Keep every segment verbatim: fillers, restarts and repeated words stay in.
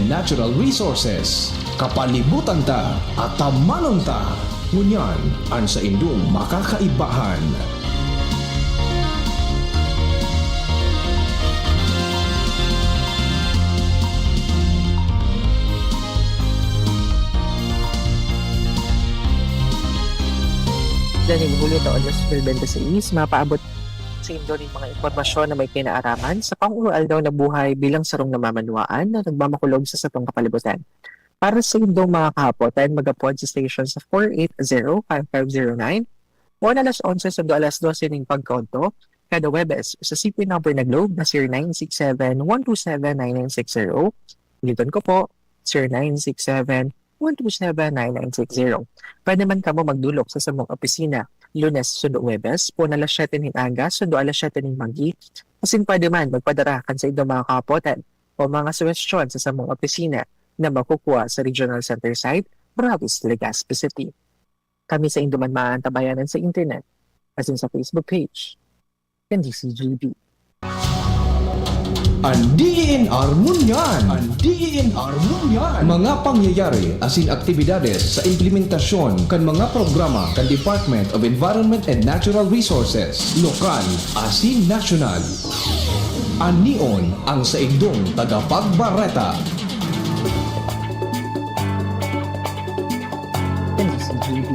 Natural Resources. Kapalibutan ta, atamanon ta. Ngunyan, an saindong makakaibahan. Daning Hulyo taon dos mil bente seis, mapaabot saindo nin mga impormasyon na may kinaaraman sa pang-aroaldaw na buhay bilang sarong namamanwaan na nagmamakulog sa satong kapalibutan. Para saindong mga kahapotan, mag-apod sa station sa four eight zero, five five zero nine o alas onse sundo alas dose nin pagkaodto, kada Huwebes, sa C P number na Globe na zero nine six seven, one two seven, nine nine six zero. Ulitin ko po, zero nine six seven, one two seven, nine nine six zero. Pwede man kamo magdolok sa samong opisina, Lunes sundo Huwebes, poon alas siyete nin aga sundo alas siyete nin manggi. Asin pwede man magpadara kan saindong mga kahapotan o mga suhestyon sa samong opisina na makukua sa Regional Center Site, Burawis, Legazpi City. Kami saindo man maantabayanan sa internet, asin sa Facebook page kan D C G B. An D E N R ngunyan. An D E N R ngunyan. Mga pangyayari asin aktibidades sa implementasyon kan mga programa kan Department of Environment and Natural Resources, lokal asin nasyonal. An Neon, ang saindong tagapagbareta. Kan D C G B.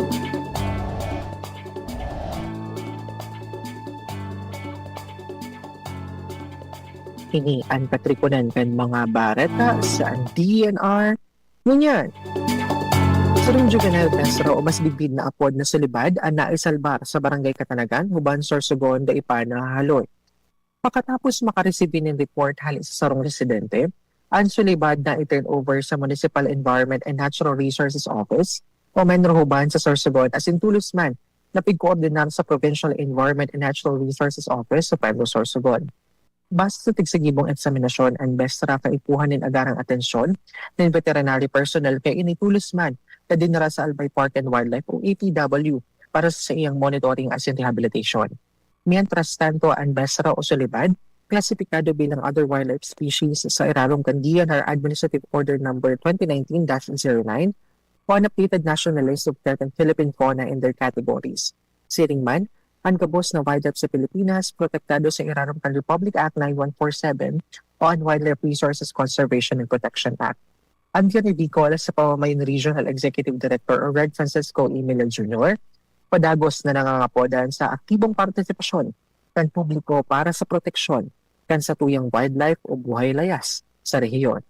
Ini an katriponan kan mga bareta sa D E N R ngunyan. Sarong Juvenile Mesra o mas bidbid na apod na Sulibad an naisalbar sa Barangay Katanagan, Huban, Sorsogon, dai pa nahahaloy. Pakatapos makaresibi nin report hale sa sarong residente, an Sulibad na i-turn over sa Municipal Environment and Natural Resources Office o MENRO Huban sa Sorsogon asin tolos man na pigkoordinar sa Provincial Environment and Natural Resources Office sa Pueblo Sorsogon. Base sa tigsagibong eksaminasyon, an Mesra kaipuhan nin agarang atensyon nin veterinary personnel kaya ini tolos man na dinara sa Albay Park and Wildlife o A P W para sa saiyang monitoring asin rehabilitation. Mientras tanto, an Mesra o Sulibad, klasipikado bilang other wildlife species sa irarom kan D E N R Administrative Order Number twenty nineteen dash zero nine o an updated national list of threatened Philippine fauna in their categories. Siring man, an gabos na wildlife sa Pilipinas protektado sa irarom kan Republic Act nine one four seven o an Wildlife Resources Conservation and Protection Act. An D E N R Bicol sa pamamayo ni Regional Executive Director Reg Francisco Emilio Junior, padagos na nangangapodan sa aktibong partisipasyon kan publiko para sa proteksyon kan satuyang wildlife o buhay layas sa rehiyon.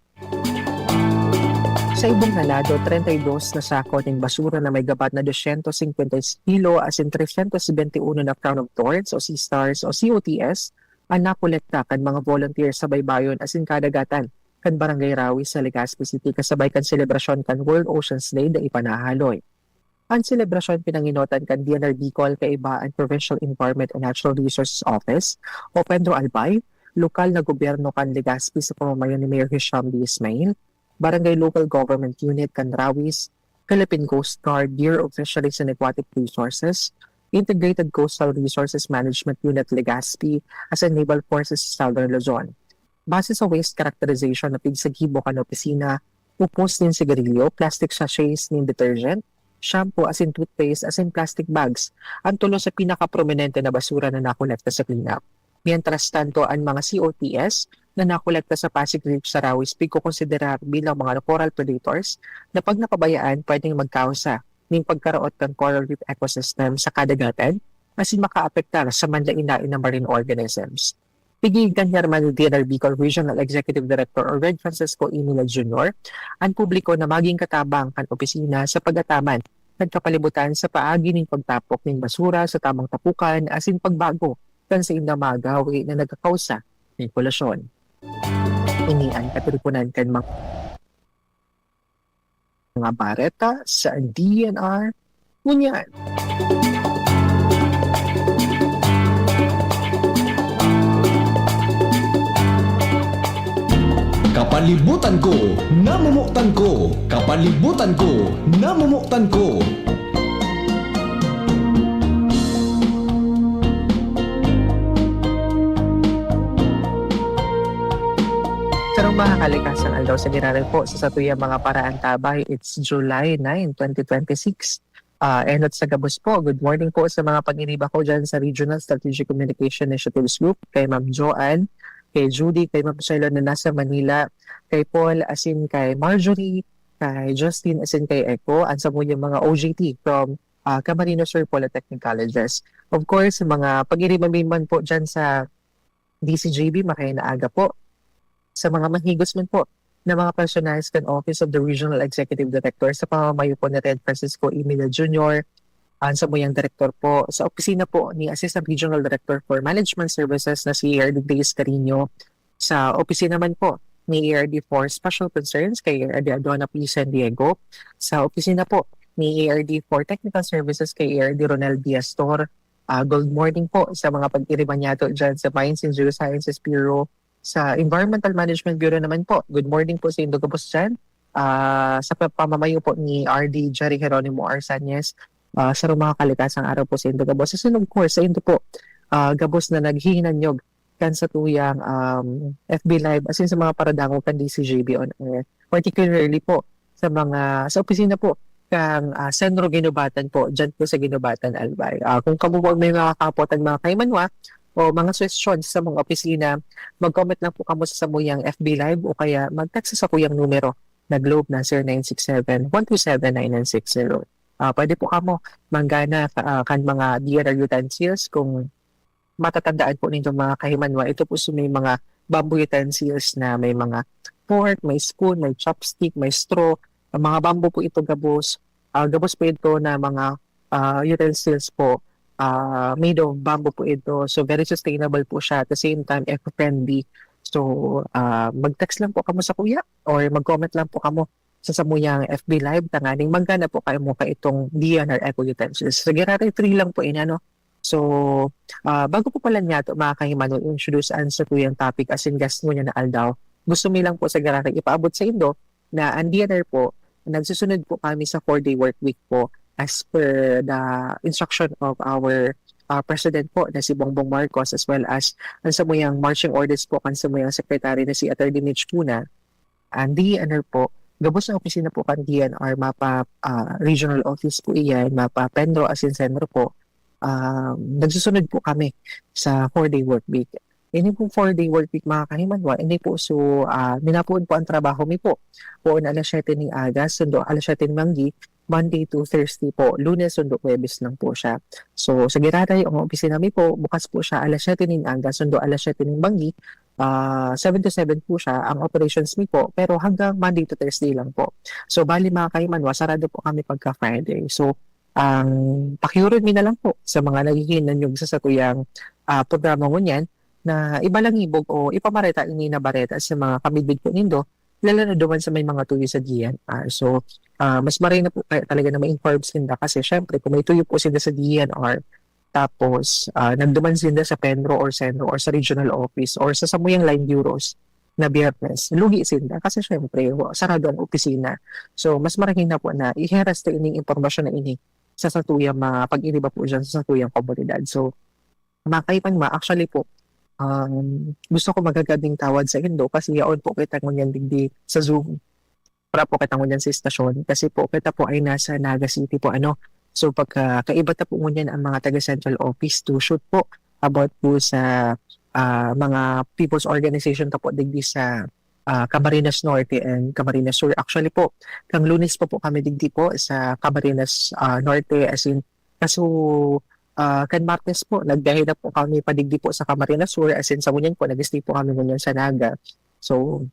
Sa ibong na lado, treinta y dos na sako nin basura na may gabat na doscientos cincuenta kilo asin trescientos veintiuno na crown of thorns o sea stars o C O T S an nakolekta kan mga volunteer sa baybayon asin kadagatan kan Barangay Rawis sa Legazpi City kasabay kan selebrasyon kan World Oceans Day dai pa nahahaloy. An selebrasyon pinangenotan kan D E N R Bicol kaiba an Provincial Environment and Natural Resources Office o PENRO Albay, lokal na gobyerno kan Legazpi sa pamamayo ni Mayor Hisham B. Ismail, Barangay Local Government Unit kan Rawis, Philippine Coast Guard, Bureau of Fisheries and Aquatic Resources, Integrated Coastal Resources Management Unit Legazpi, asin Naval Forces Southern Luzon. Base sa waste characterization na pigsagibo kan opisina, upos nin sigarilyo, plastic sachets nin detergent, shampoo asin toothpaste asin plastic bags an tulo sa pinakaprominente na basura na nakolekta sa cleanup. Mientras tanto, an mga C O T S na nakolekta sa Pasig Reef sa Rawis pigkokonsiderar bilang mga coral predators na pag napabayaan, pwedeng magkausa nin pagkaraot kan coral reef ecosystem sa kadagatan asin makaapektar sa manlaen-laen na marine organisms. Pigigkan niya man ni D N R Bicol Regional Executive Director Reg Francisco Emilio Junior an publiko na maging katabang kan opisina sa pag-ataman kan kapalibutan sa paagi nin pagtapok nin basura sa tamang tapokan asin pagbago kan saindang mga gawi na nagkakausa nin polusyon. Ini an katiponan kan mga mga bareta sa D N R ngunyan. Kapalibutan ko, namomotan ko. Kapalibutan ko, namomotan ko. Sarong mga Kalikasan aldaw sa giraray po sa satuyang mga paraantabay. It's July nine, twenty twenty-six. Ah, enot sa gabos po. Good morning po sa mga pag-iriba ko dyan sa Regional Strategic Communication Initiatives Group, kay Ma'am Joanne, kay Judy, kay Ma'am Shelo na nasa Manila, kay Paul, asin kay Marjorie, kay Justin, asin kay Echo, ang sa mga O G T from ah, Camarines Sur Polytechnic Colleges. Of course, sa mga pag-iriba mi man po dyan sa D C G B, makayang na aga po. Sa mga mahigos man po na mga personalis kan Office of the Regional Executive Director sa pamamayo po ni Ted Francisco Emilio Junior, ang samuyang direktor po, sa opisina po ni Assistant Regional Director for Management Services na si A R D Grace Carino, sa opisina man po ni A R D for Special Concerns kay A R D Adona P. San Diego, sa opisina po ni A R D for Technical Services kay A R D Ronel Diastor. Ah, good morning po sa mga pag-iriba niyato dyan sa Mines and Geosciences Bureau, sa Environmental Management Bureau naman po. Good morning po sa indo gabos dyan. Ah, sa pa- pamamayo po ni R D Jerry Geronimo Arsanyes, ah, sa mga kalikasang araw po sa indo gabos. And of course, sa indo po, ah, gabos na naghihinanyog kan satuyang, um, F B Live, asin sa mga paradangog kan D C G B on air. Particularly po sa mga, sa opisina po kan, ah, Senro Guinobatan po, dyan po sa Guinobatan, Albay. Ah, kung kamo po may mga kapot ang mga kaimanwa o mga suwestyon sa mga opisina, mag-comment lang po kamo sa samuyang F B Live o kaya mag-text sa sakuyang numero na Globe na zero nine six seven, one two seven, nine nine six zero. Ah, pwede po kamo manggana, ah, kan mga D N R utensils kung matatandaan po ninyong mga kahimanwa, ito po si may mga bamboo utensils na may mga fork, may spoon, may chopstick, may straw. Ang mga bamboo po ito gabos. Ah, gabos po ito na mga, ah, utensils po. Ah, made of bamboo po ito. So, very sustainable po siya. At the same time, eco-friendly. So, ah, mag-text lang po kamo sa kuya or mag-comment lang po kamo sa samuyang F B Live tanganing manggana po kamo kaitong D N R Eco Utensils. Sa giraray free lang po ini, ano? So, ah, bago po pala niyato, mga kahimanwa, i-introduce an satuyang topic asin guest ngunyan na aldaw, gusto mi lang po sa giraray ipaabot sa indo na an D N R po, nagsusunod po kami sa four-day work week po as per the instruction of our, ah, President po na si Bongbong Marcos, as well as ang samuyang marching orders po kan samuyang secretary na si Attorney Mitch Cuna. Ang D N R po, gabos na opisina po kan D N R, mapa, ah, regional office po iyan, mapa Penro asin Senro po. Um, nagsusunod po kami sa four-day work week. Ini pong four-day work week, mga kahimanwa, ini po, so, ah, minapoon po ang trabaho mi po. Poon alas siyete ning aga, sundo alas siyete ning banggi, Monday to Thursday po, Lunes sundo Huwebes lang po siya. So, sa giraray, ang opisina mi po, bukas po siya alas siyete ning aga, sundo alas siyete ning banggi, ah, seven to seven po siya. Ang operations mi po, pero hanggang Monday to Thursday lang po. So, bali, mga kahimanwa, sarado po kami pagka Friday. So, ang pakiuron mi na lang po sa mga naghihinanyog sa satuyang, ah, programa ngunyan na ibalangibog o ipamareta ini na bareta sa mga kamidbid po nindo, lalo na duman sa may mga tuyo sa D N R. So, ah, mas maray na po kaya talaga na ma-inform sinda kasi syempre kung may tuyo po sinda sa D N R, tapos, ah, nagduman sinda sa Penro or Senro or sa regional office or sa samuyang line bureaus na Biyernes, lugi sinda kasi syempre, wa-, sarado ang opisina. So, mas maray na po na iheras ta ining impormasyon na ini sa satuyang mga pag-iriba po dyan sa satuyang komunidad. So, mga kahimanwa, actually po, um, gusto ko magagabing tawad sa indo kasi yaon po kita ngunyan digdi sa Zoom. Wala po kita ngunyan sa istasyon kasi po kita po ay nasa Naga City po, ano. So, pagka, kaiba ta po ngunyan ang mga taga Central Office to shoot po about po sa, ah, mga people's organization ta po digdi sa, ah, Camarines Norte and Camarines Sur. Actually po, kang Lunes pa po kami digdi po sa Camarines, ah, Norte, as in, kaso, ah, kan Martes po, nagbiyahe na po kami padigdi po sa Camarines Sur, as in, sa ngunyan po, nag-stay po kami ngunyan sa Naga. So,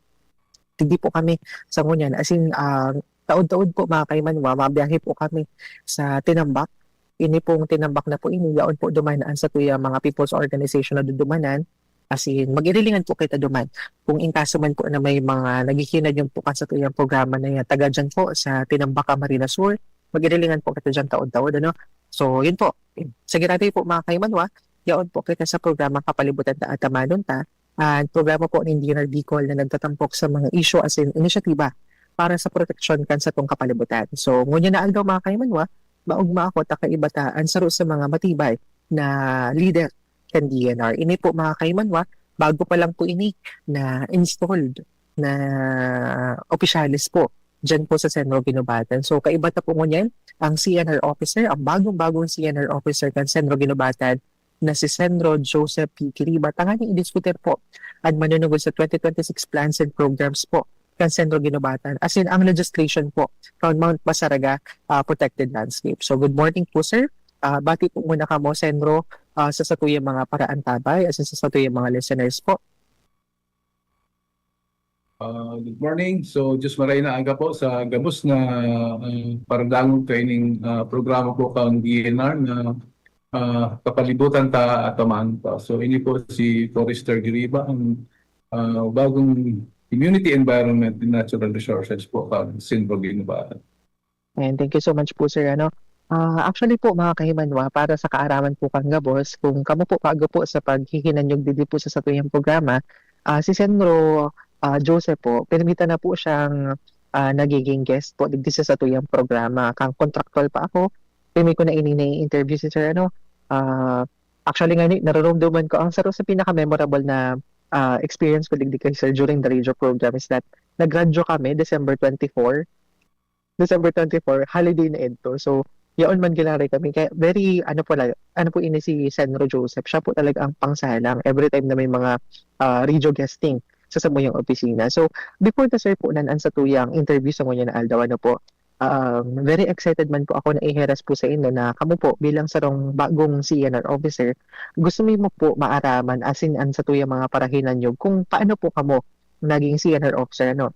digdi po kami sa ngunyan. As in, ah, taod-taod po, mga kaimanwa, mabiyahe po kami sa Tinambac. Ini pong Tinambac na po ini, yaon po duman ang satuyang mga people's organization na dudumanan. As in, mag-irilingan po kita duman. Kung in kaso man po na may mga naghihinanyog po kan satuyang programa na yan, taga dyan po sa Tinambac, Camarines Sur, mag-irilingan po kita dyan taod-taod, ano? So, yun po. Sa giraray po, mga kaimanwa, yaon po kita sa programa Kapalibutan Ta, Atamanon Ta, ang programa po nin D N R Bicol na nagtatampok sa mga isyu as in inisyatiba para sa proteksyon kan satong kapalibutan. So, ngunyan na aldaw, mga kaimanwa, maogma ako ta kaiba ta an saro sa mga matibay na lider kan D N R. Ini po, mga kaimanwa, bago pa lang po ini na installed na opisyales po diyan po sa Senro Guinobatan. So, kaiba ta po ngunyan ang C N R officer, ang bagong-bagong C N R officer kan Senro Guinobatan na si Senro Joseph P. Kiriba. Tanganing i-diskutir po ang manunungod sa twenty twenty-six plans and programs po kan Senro Guinobatan. As in, ang legislation po kan Mount Basaraga ah, protected landscape. So, good morning po, sir. Ah, bati po muna kamo, Senro, ah, sa satuyang mga paraantabay, as in sa satuyang mga listeners po. Ah, good morning. So, Diyos maray na aga po sa gabos na ah, paradangog kaining ah, programa po kan D N R na ah, kapalibutan ta ataman pa. So, ini po si Forester Giriba, ang ah, bagong Community Environment and Natural Resources po kan Senro Guinobatan. And thank you so much po, sir. Ano, ah, actually po, mga kahimanwa, para sa kaaraman po kan gabos, kung kamo po bago po sa paghihinanyog digdi po sa satuyang programa, ah, si Senro ah, Joseph po, pirmi ta na po siyang ah, nagiging guest po digdi sa satuyang programa. Kang contractual pa ako, pirmi ko na ini na-interview si sir. Ano, ah, actually nga, ni- nararamdaman ko, ang saro sa pinaka-memorable na ah, experience ko digdi kay sir during the radio program is that nagradyo kami December twenty-four. December twenty-four, holiday na idto. So, yaon man giraray kami. Kaya very, ano po, la- ano po ini si Senro Joseph, siya po talaga ang pangsalang every time na may mga ah, radio guesting sa samuyang opisina. So, before the sir po nan ang satuyang interview sa ngunyan na aldaw, ano po, um, very excited man po ako na iheras po sa inyo na kamo po bilang sarong bagong C N R officer, gusto mi mo po maaraman asin ang satuyang mga parahinan nyo kung paano po kamo naging C N R officer, ano?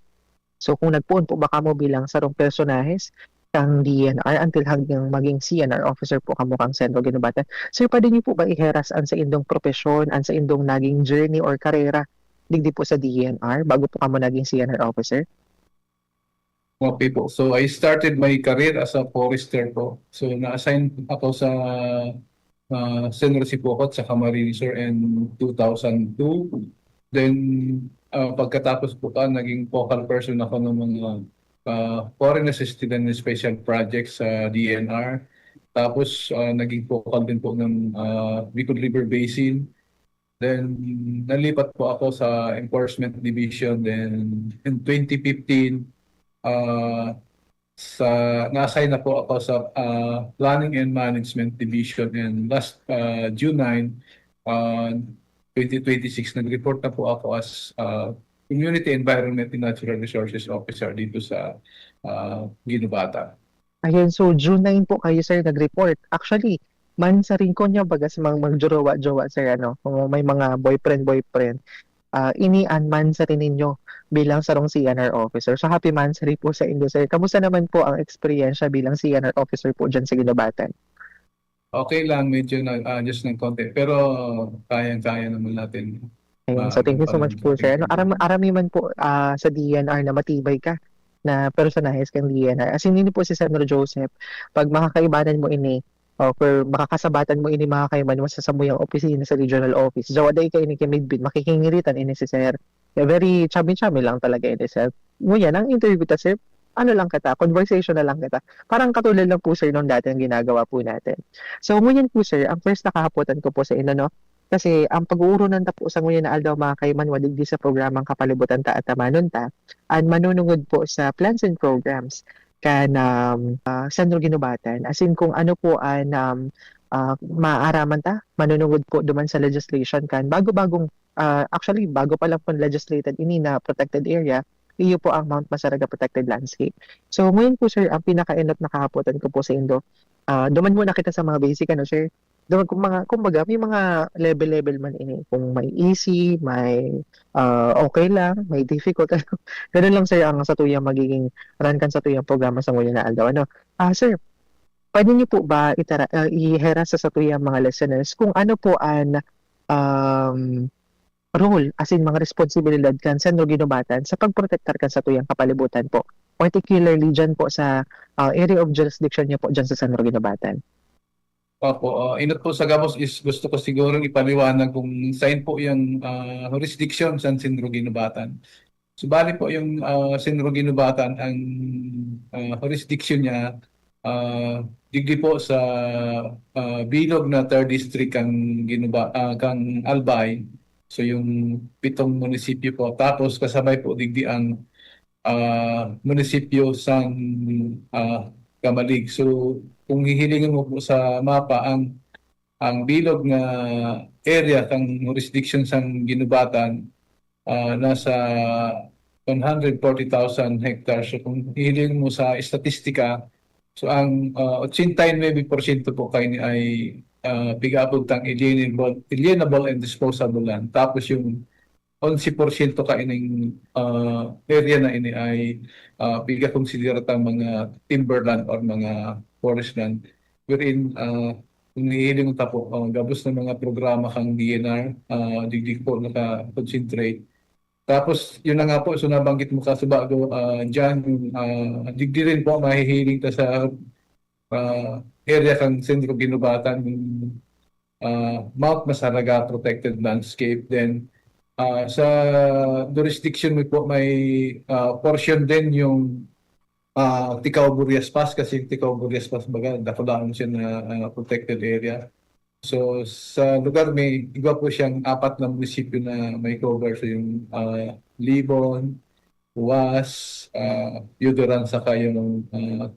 So, kung nagpoon po ba kamo bilang sarong personahes kang D N R until hanggang maging C N R officer po kamo kang Senro Guinobatan, sir, pwede niyo po ba iheras an saindong propesyon, an saindong naging journey or karera digdi po sa D N R bago po kamo naging C N R officer? Okay po. So, I started my career as a forester po. So, na-assign ako sa uh, Senro Sipocot sa Camarines Sur in two thousand two. Then, uh, pagkatapos po ka, naging focal person ako ng mga uh, foreign assistance and special projects sa D N R. Tapos, uh, naging focal din po ng uh, Bicol River Basin. Then, nalipat po ako sa Enforcement Division. Then, in twenty fifteen, uh, sa na-assign na po ako sa uh, Planning and Management Division, and last uh, June nine, uh, twenty twenty-six, nag-report na po ako as uh, Community Environment and Natural Resources Officer dito sa uh, Guinobatan. Ayun, so June nine po kayo, sir, nag-report. Actually, mansarin ko niya bagas mang magjowa-jowa, sir, ano, kung may mga boyfriend-boyfriend. Uh, ini an mansarin ninyo bilang sarong C N R officer. So, happy mansari po sa inyo, sir. Kamusta naman po ang eksperyensya bilang C N R officer po dyan sa Guinobatan? Okay lang, medyo na-adjust ng konti. Pero kayang-kaya naman natin. Ayun, so thank you so much po, sir. Ano, aram, arami man po uh, sa D N R na matibay ka na personahes kang D N R. As in, yun po si Senro Joseph, pag makakaibanan mo ini, o kung makakasabatan mo ini, makakaiman mo sa samuyang opisina sa regional office. Jawa day ka ini kimidbid, makikingiritan ini si sir. Kaya very chami-chami lang talaga ini, sir. Ngunyan, ang interview ta, sir, ano lang kita, conversation na lang kita. Parang katulad lang po, sir, nung dati ang ginagawa po natin. So, ngunyan po, sir, ang first na kahapotan ko po sa inyo, no? Kasi ang pag-uurunan ta po sa ngunyan na aldaw, mga kaiman, wadigdi sa programang Kapalibutan Ta at Tamanon Ta, an manunungod po sa plans and programs kan um, uh, Senro Guinobatan. As in, kung ano po an um, uh, maaaraman ta, manunungod po duman sa legislation kan bago-bagong, uh, actually, bago pa lang po legislated ini na protected area, iyo po ang Mount Masaraga Protected Landscape. So, ngayon po, sir, ang pinaka-enot na kahapotan ko po sa indo, uh, duman muna kita sa mga basic, ano, sir? Duman, kung mga, kumbaga, may mga level-level man ini. Kung may easy, may uh, okay lang, may difficult. Ganun lang, sir, ang satuyang magiging run kan satuyang programa sa ngunyan na aldaw. Ano? Ah, sir, pwede niyo po ba itara, uh, ihera sa satuyang mga listeners kung ano po ang um, role, as in mga responsibilidad kan Senro Guinobatan sa pagprotektar kan satuyang kapalibutan po? Particularly dyan po sa uh, area of jurisdiction niyo po dyan sa Senro Guinobatan. Opo, uh, inot po sa gabos is gusto ko siguro ipaliwanag kung saan po yung uh, jurisdiction sa Senro Guinobatan. Subali po yung uh, Senro Guinobatan, ang uh, jurisdiction niya, uh, digdi po sa uh, bilog na third district kang Ginuba, uh, kang Albay, So, yung pitong munisipyo po. Tapos, kasabay po digdi ang, ah, munisipyo sang, ah, Camalig. So, kung hihilingon mo po sa mapa, ang, ang bilog nga area kang jurisdiction sang Guinobatan, ah, nasa one hundred forty thousand hectares. So, kung hihiling mo sa estatistika, so ang, ah, ochenta y nuebe porsyento po kaini ay, ah, pigaabot tang alienable, alienable and disposable land. Tapos yung onse porsyento kaining, ah, area na ini ay, ah, pigakonsidera tang mga timberland or mga forest land. Wherein, ah, kung hihiling ta po, ah, gabos na mga programa kang D N R, ah, digdi po naka-concentrate. Tapos, yun na nga po, so nabanggit mo kaso bago, ah, dyan, ah, digdi rin po mahihiling ta sa, ah, area kang Centro Guinobatan, yung, ah, Mount Masaraga Protected Landscape. Then, ah, sa jurisdiction mo po, may, ah, portion din yung, ah, Ticao-Burias Pass, kasi yung Ticao-Burias Pass, baga, dakulaon siya na, ah, protected area. So, sa lugar mi, igwa po siyang apat na munisipyo na may cover. So, yung, ah, Libon, Huas, ah, Yudoran, saka yung, ah,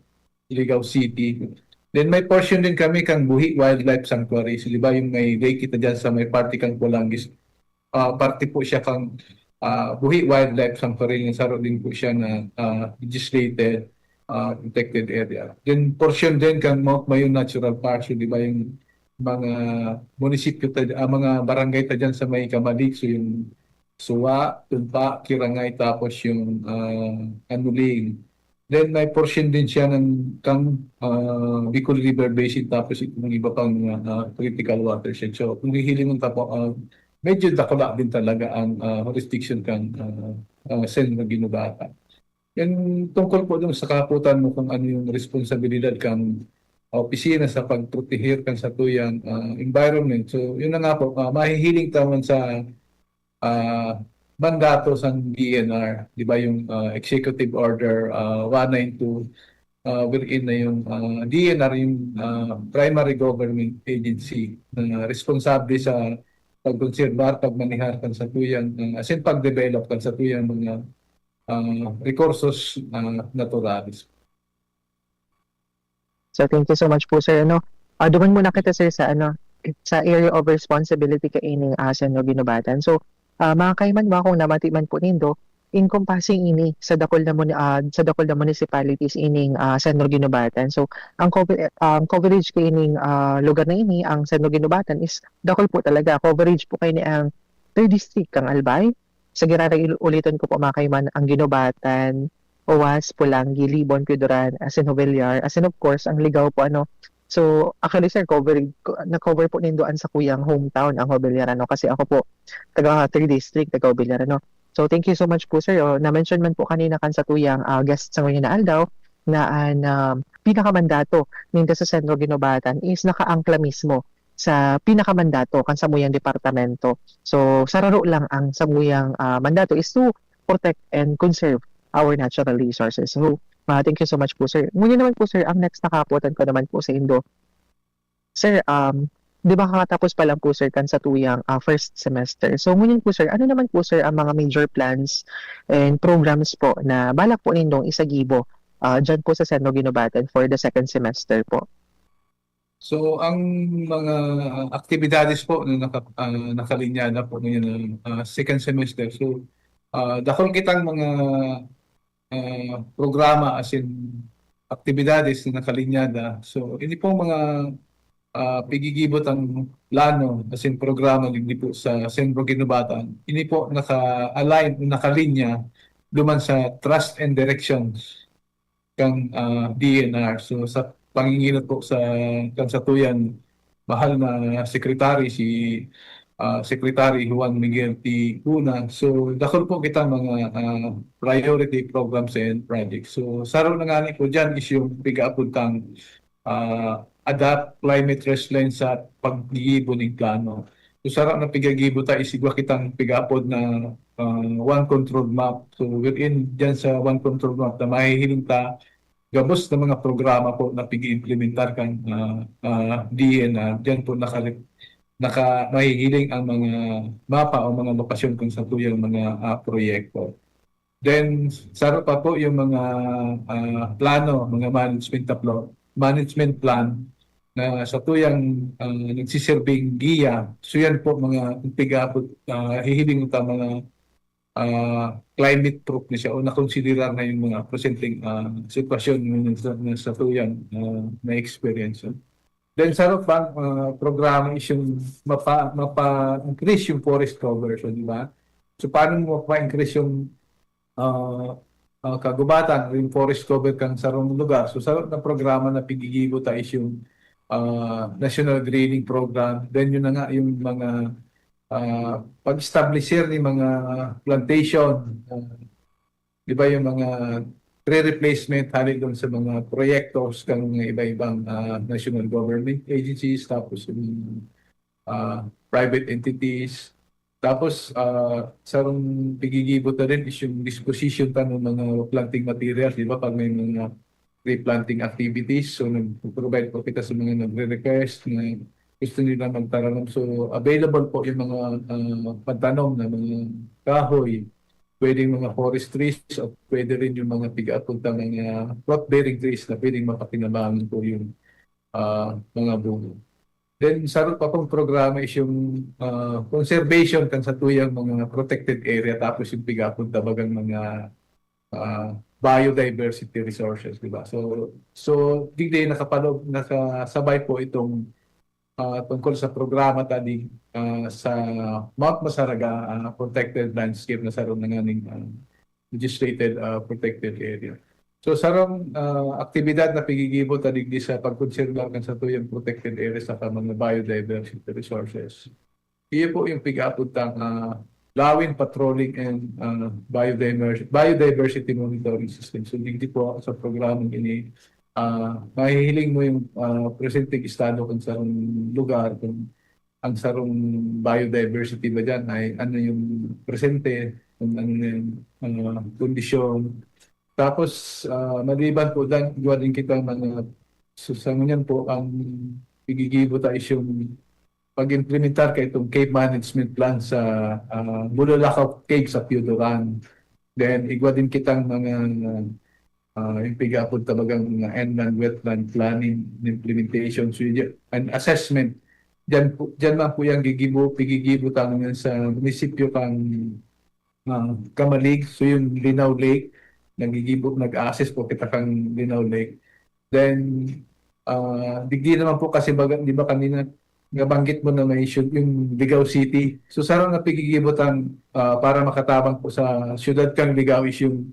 Ligao City. Then, may portion din kami kang Buhi Wildlife Sanctuary. So, di ba yung may lake kita dyan sa may parte kang Polangis? Ah, parte po siya kang, ah, Buhi Wildlife Sanctuary. Yung saro din po siya na, ah, legislated, ah, protected area. Then, portion din kang Mount Mayon Natural Park. So, di ba yung mga munisipyo, ta-, ah, mga barangay ta dyan sa may Camalig? So, yung Suwa, Tumpa, Kirangay, tapos yung, ah, Anuling. Then may portion din siya ng kang, ah, Bicol River Basin, tapos itong iba pang, ah, critical watershed. So kung hihilingon ta po, ah, medyo dakula din talaga ang, ah, jurisdiction kang, ah, ah, Centro Guinobatan. Yan tungkol po dun sa kahapotan mo kung ano yung responsibilidad kang opisina sa pagproteher kan satuyang, ah, environment. So yun na nga po, ah, mahihiling ta man sa, ah, mandato sang D N R, di ba, yung, ah, Executive Order, ah, one nine two, ah, wherein na yung, ah, D N R yung, ah, primary government agency na responsable sa pagkonserbar, pagmanehar kan satuyang, ah, asin pag-develop kan satuyang mga, ah, rekursos, ah, naturales. So thank you so much po, sir. Ano, ah, duman muna kita, sir, sa ano, sa area of responsibility kaining, ah, Centro Guinobatan. So, ah, mga kaiman mo, kung namati man po nindo, encompassing ini sa dakul na muni-, ah, sa dakul na municipalities ining, ah, Centro Guinobatan. So ang cover-, ang coverage kaining, ah, lugar na ini, ang Centro Guinobatan, is dakul po talaga. Coverage po kaini ang third district kang Albay. Sa Giraray, ul-, uliton ko po, mga kaiman, ang Guinobatan, Oas, Polangui, Libon, Pioduran, asin Jovellar, asin of course ang Ligao po, ano. So actually, sir, cover, na-cover po nindo an sakuyang hometown, ang Jovellar, ano, kasi ako po taga third district, taga Jovellar, ano. So thank you so much po, sir. Oh, na-mention man po kanina kan satuyang, ah, guest sa ngayon na aldaw, na an, ah, pinakamandato ninda sa Centro Guinobatan is nakaangkla mismo sa pinakamandato kan samuyang departamento. So sararo lang ang samuyang, ah, mandato is to protect and conserve our natural resources. So, ah, thank you so much po, sir. Ngunyan naman po, sir, ang next na kahapotan ko naman po sa indo, sir, um, di ba, kakatapos pa lang po, sir, kan satuyang, ah, first semester. So ngunyan po, sir, ano naman po, sir, ang mga major plans and programs po na balak po nindong isagibo, ah, dyan po sa Centro Guinobatan for the second semester po? So ang mga aktibidades po na naka-, ah, nakalinyada po ngayon ng, ah, second semester. So, ah, dakul kitang mga, ah, programa, asin aktibidades na nakalinyada. So ini pong mga, ah, pigigibo tang plano asin programa digdi po sa Centro Guinobatan, ini po naka-align o nakalinya duman sa thrust and directions kan, ah, D N R. So sa panginginot po sa, kan satuyang mahal na secretary, si, ah, Secretary Juan Miguel T. Luna. So dakul po kita mga, ah, priority programs and projects. So saro na ngani po dyan is yung pigaapod tang, ah, adapt climate resilience sa paggigibo ning plano. So saro na pigagibo ta is igwa kitang pigaapod na, ah, one control map. So wherein dyan sa one control map na mahihiling ta gabos na mga programa po na pig-iimplementar kan, ah, ah, D N R, diyan po nakare-, naka-, mahihiling ang mga mapa o mga lokasyon kan satuyang mga, ah, proyekto. Then, saro pa po yung mga, ah, plano, mga management taplo, management plan na satuyang, ah, nagsisilbing giya. So, yan po mga piga-abot, ah, hihiling ta mga, ah, climate proof na siya o nakonsiderar na yung mga presenteng, ah, sitwasyon na sa, na satuyang, ah, na-experience. Then, saro pang, ah, programa is yung mapa-, mapa-increase yung forest cover, so, di ba? So, paano mo mapa-increase yung, ah, ah, kagubatan o yung forest cover kan sarong lugar? So, saro na programa na pigigibo ta is yung, ah, National Greening Program. Then, yun na nga yung mga, ah, pag-establisir ni mga plantation, ah, di ba, yung mga tree replacement hali doon sa mga proyektos kan mga iba-ibang, ah, national government agencies, tapos yung, ah, private entities. Tapos, ah, sarong pigigibo ta rin is yung disposition ta ng mga planting materials, di ba? Pag may mga replanting activities, so nag-provide po kita sa mga nagre-request na gusto nila magtaranom. So, available po yung mga, ah, pantanom na mga kahoy, pwedeng mga forest trees, o pwede rin yung mga piga-abot na mga fruit-bearing trees na pwedeng mapakinabangan po yung, ah, mga bunga. Then, saro pa pong programa is yung, ah, conservation kan satuyang mga protected area, tapos yung piga-abot na bagang mga, ah, biodiversity resources, di ba? So, so, digdi nakapalo-, nakasabay po itong, ah, tungkol sa programa ta di, ah, sa Mount Masaraga, ah, Protected Landscape na saro na nganing, ah, legislated, ah, protected area. So, sarong, ah, aktibidad na pigigibo ta digdi sa pagkonserba kan satuyang protected area saka mga biodiversity resources. Iyo po yung piga-abot tang, ah, Lawin Patrolling and, ah, Biodiver-, Biodiversity Monitoring System. So, digdi po sa programang ini, ah, mahihiling mo yung, ah, presenteng estado kan sarong lugar, kung ang sarong biodiversity ba diyan ay ano yung presente, kung ano yung, ah, kondisyon. Tapos, ah, maliban po diyan, igwa din kita mga, so, sa ngunyan po, ang igigibo ta is yung pag-implementar ka itong cave management plan sa, ah, Bulalakaw Cave sa Piodoran. Then, igwa din kitang mga, ah, yung piga-abot ta bagang mga inland wetland planning implementation. So, y-, an assessment, diyan po, diyan man po yung gigibo, pigigibo ta ngayon sa munisipyo kang, ah, Camalig. So, yung Linao Lake, nagigibo, nag-assess po kita kang Linao Lake. Then, ah, digdi naman po kasi baga, di ba kanina, nabanggit mo na may issue, yung Ligao City. So, sarong na pigigibo tang, ah, para makatabang po sa siyudad kang Ligao is yung,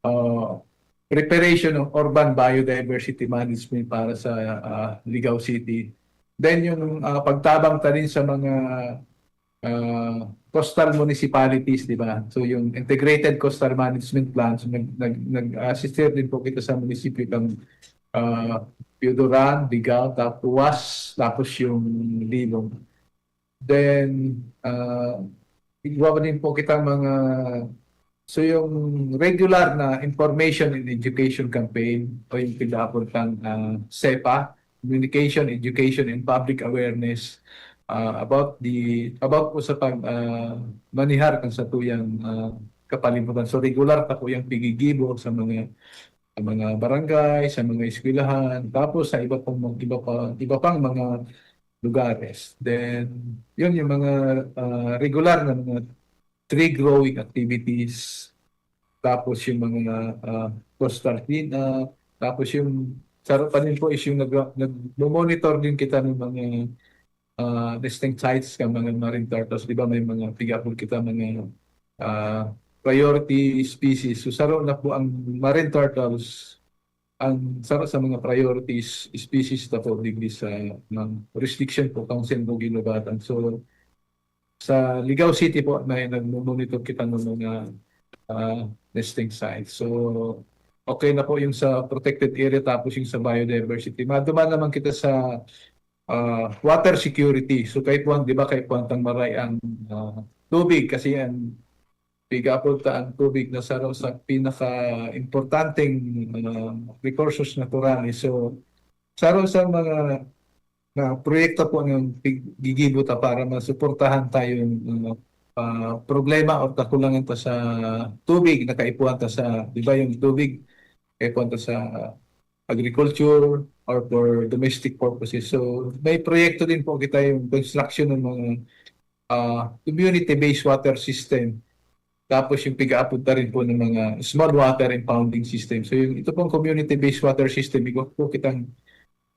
ah, preparation ng urban biodiversity management para sa, ah, Ligao City. Then, yung, ah, pagtabang ta rin sa mga, ah, coastal municipalities, di ba? So, yung Integrated Coastal Management Plan, so, nag-, nag-, nag-assist din po kita sa munisipyo ng, ah, Piodoran, Ligao, Tapuas, tapos yung Libong. Then, ah, igwa pa din po kita mga, so, yung regular na information and education campaign o yung tinatawag ng, ah, sepa, communication, education, and public awareness, ah, about the, about po sa pag, ah, manihar kan satuyang, ah, kapalibutan. So, regular ta po yung pigigibo sa mga, sa mga barangay, sa mga eskwelahan, tapos sa iba pang, iba pa, iba pang mga lugares. Then, yun yung mga, ah, regular na mga tree growing activities. Tapos yung mga, ah, coastal cleanup. Tapos yung saro pa din po is yung nag-, nagmo-monitor din kita ng mga, ah, nesting sites ng mga marine turtles. Di ba may mga piga-abot kita mga, ah, priority species. So, saro na po ang marine turtles, ang saro sa mga priorities species ta po digdi sa, ng jurisdiction po, Council ng Guinobatan. So, sa Ligao City po, may nagmo-monitor kita ng mga, ah, nesting sites. So, okay na po yung sa protected area, tapos yung sa biodiversity. Maduman naman kita sa, ah, water security. So, kaipuhan, di ba, kaipuhan tang maray ang, ah, tubig kasi ang piga-abot ta ang tubig na saro sa pinaka-importanteng, ah, recursos naturales. So, saro sa mga na proyekto po ng pig-, gigibo ta para masuportahan tayong, ano, ah, problema o kakulangan ta sa tubig na kaipuhan ta sa, di ba, yung tubig, kaipuhan ta sa agriculture or for domestic purposes. So, may proyekto din po kita yung construction ng mga, ah, community-based water system. Tapos yung piga-apod ta rin po ng mga small water impounding system. So, yung, ito pong community-based water system, igwa po kitang,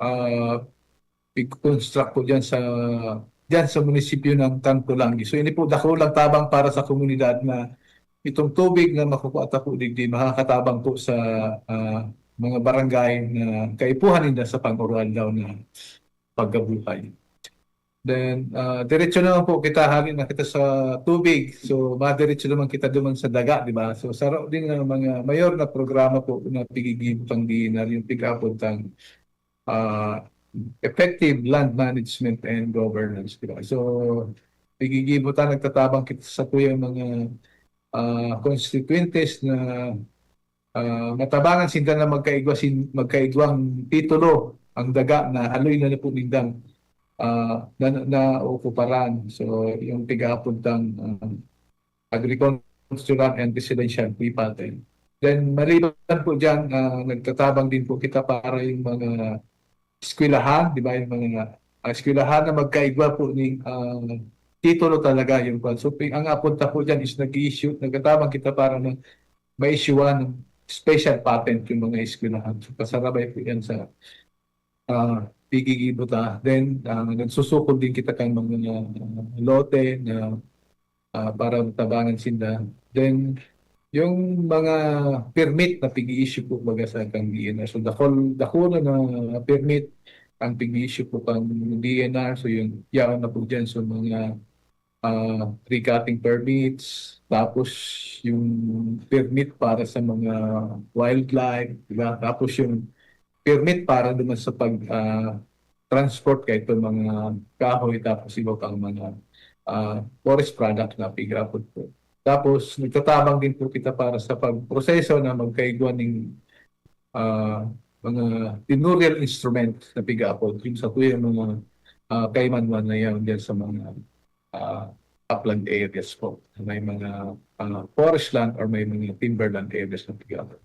ah, i-construct po dyan sa, dyan sa munisipyo ng Tancolangui. So, ini po dakulang tabang para sa komunidad na itong tubig na makukuha ta po digdi, makakatabang po sa, ah, mga barangay na kaipuhan ninda sa pang-aroaldaw na pagkabuhay. Then, ah, diretso naman po kita, hali na kita sa tubig. So, madiretso naman kita duman sa daga, di ba? So, saro din ng mga mayor na programa po na pigigibo pang D N R, yung piga-apod tang, ah, effective land management and governance, di ba? So, pigigibo ta, nagtatabang kita sa tuyang mga, ah, constituentes na, ah, matabangan sinda na magkaigwa sin-, magkaigwang titulo ang daga na haloy na, na po nindang, ah, na, na, naokuparan. So, yung piga-apod tang, ah, agricultural and residential free patent. Then, maliban po dyan, ah, nagtatabang din po kita para yung mga eskwelahan, di ba, yung mga, ah, eskwelahan na magkaigwa po ning, ah, titulo talaga yung kwan. So, pi-, ang apod ta po dyan is nag-i-issue, nagtatabang kita para na ma-issuean ng special patent yung mga eskwelahan. So, kasarabay po yan sa, ah, pigigibo ta. Then, ah, nagsusukol din kita kan mga, ah, lote na, ah, para tabangan sinda. Then, yung mga permit na pig-i-issue po baga sa kan D N R. So, dakol, dakula na permit ang pig-i-issue po kan D N R. So, yun, yaon na po dyan. So, mga, ah, tree cutting permits, tapos yung permit para sa mga wildlife, di ba? Tapos yung permit para naman sa pag, ah, transport kaito mga kahoy, tapos iba pang mga, ah, forest product na piga-apod po. Tapos nagtatabang din po kita para sa pagproseso na magkaigwa ning, ah, mga tenurial instrument na piga-apod, yung sa tuyang mga, ah, kaimanuan na yan dyan sa mga, ah, upland areas po. May mga, ah, forest land or may mga timberland areas na piga-apod.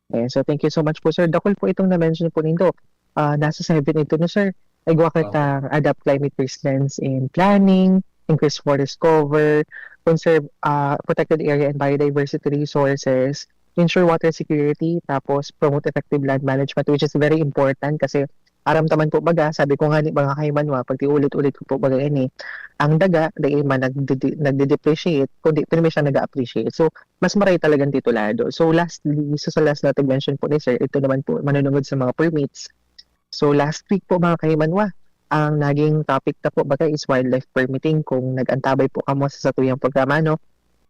Okay, so thank you so much po, sir. Dakul po itong na-mention po nindo. Ah, nasa seven ito, no, sir? Igwa Opo. Kitang adapt climate resilience in planning, increase forest cover, conserve ah, protected area and biodiversity resources, ensure water security, tapos promote effective land management, which is very important kasi aram ta man po baga, sabi ko nga ni mga kaimanwa, pag ulit-ulit ko po baga ini, ang daga, di man nagde-, nagde-depreciate, kundi pirmi siya nag-a-appreciate. So, mas maray talagang titulado. So, lastly, so sa last na mention po ni sir, ito naman po, manunungod sa mga permits. So, last week po, mga kahimanwa, ang naging topic ta po baga is wildlife permitting. Kung nag-antabay po kamo sa satuyang programa, no?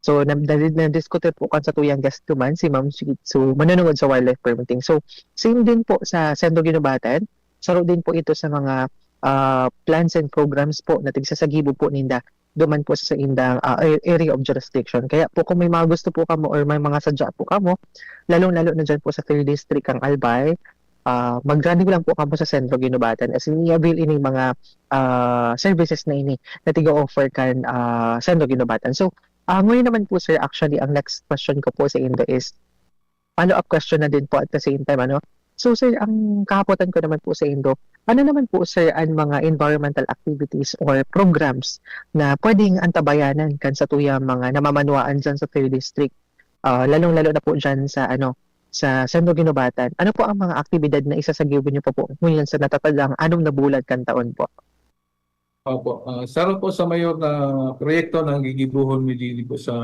So, na, na, na-diskutir po kan satuyang guest ko man, si Ma'am Sweet. So, manunungod sa wildlife permitting. So, same din po sa Centro Guinobatan, saro din po ito sa mga ah, plans and programs po na tigsasagibo po ninda duman po sa indang, ah, a-, area of jurisdiction. Kaya po kung may mga gusto po kamo or may mga sadya po kamo, lalong-lalo na diyan po sa third district kan Albay, ah, mag-running lang po kamo sa Centro Guinobatan as in i-avail ining mga, ah, services na ini na tiga-offer kan, ah, Centro Guinobatan. So, ah, ngayon naman po, sir, actually ang next question ko po sa indo is, follow-up question na din po at the same time, ano? So, sir, ang kahapotan ko naman po sa indo, ano naman po, sir, ang mga environmental activities or programs na pwedeng antabayanan kan satuyang mga namamanwaan diyan sa third district? Ah, lalong-lalo na po diyan sa, ano, sa Centro Guinobatan. Ano po ang mga aktibidad na isasagibo niyo pa po ngunyan sa natatadang anom na bulan kan taon po? Opo. Ah, saro po sa mayor na proyekto na gigibohon mi dili po sa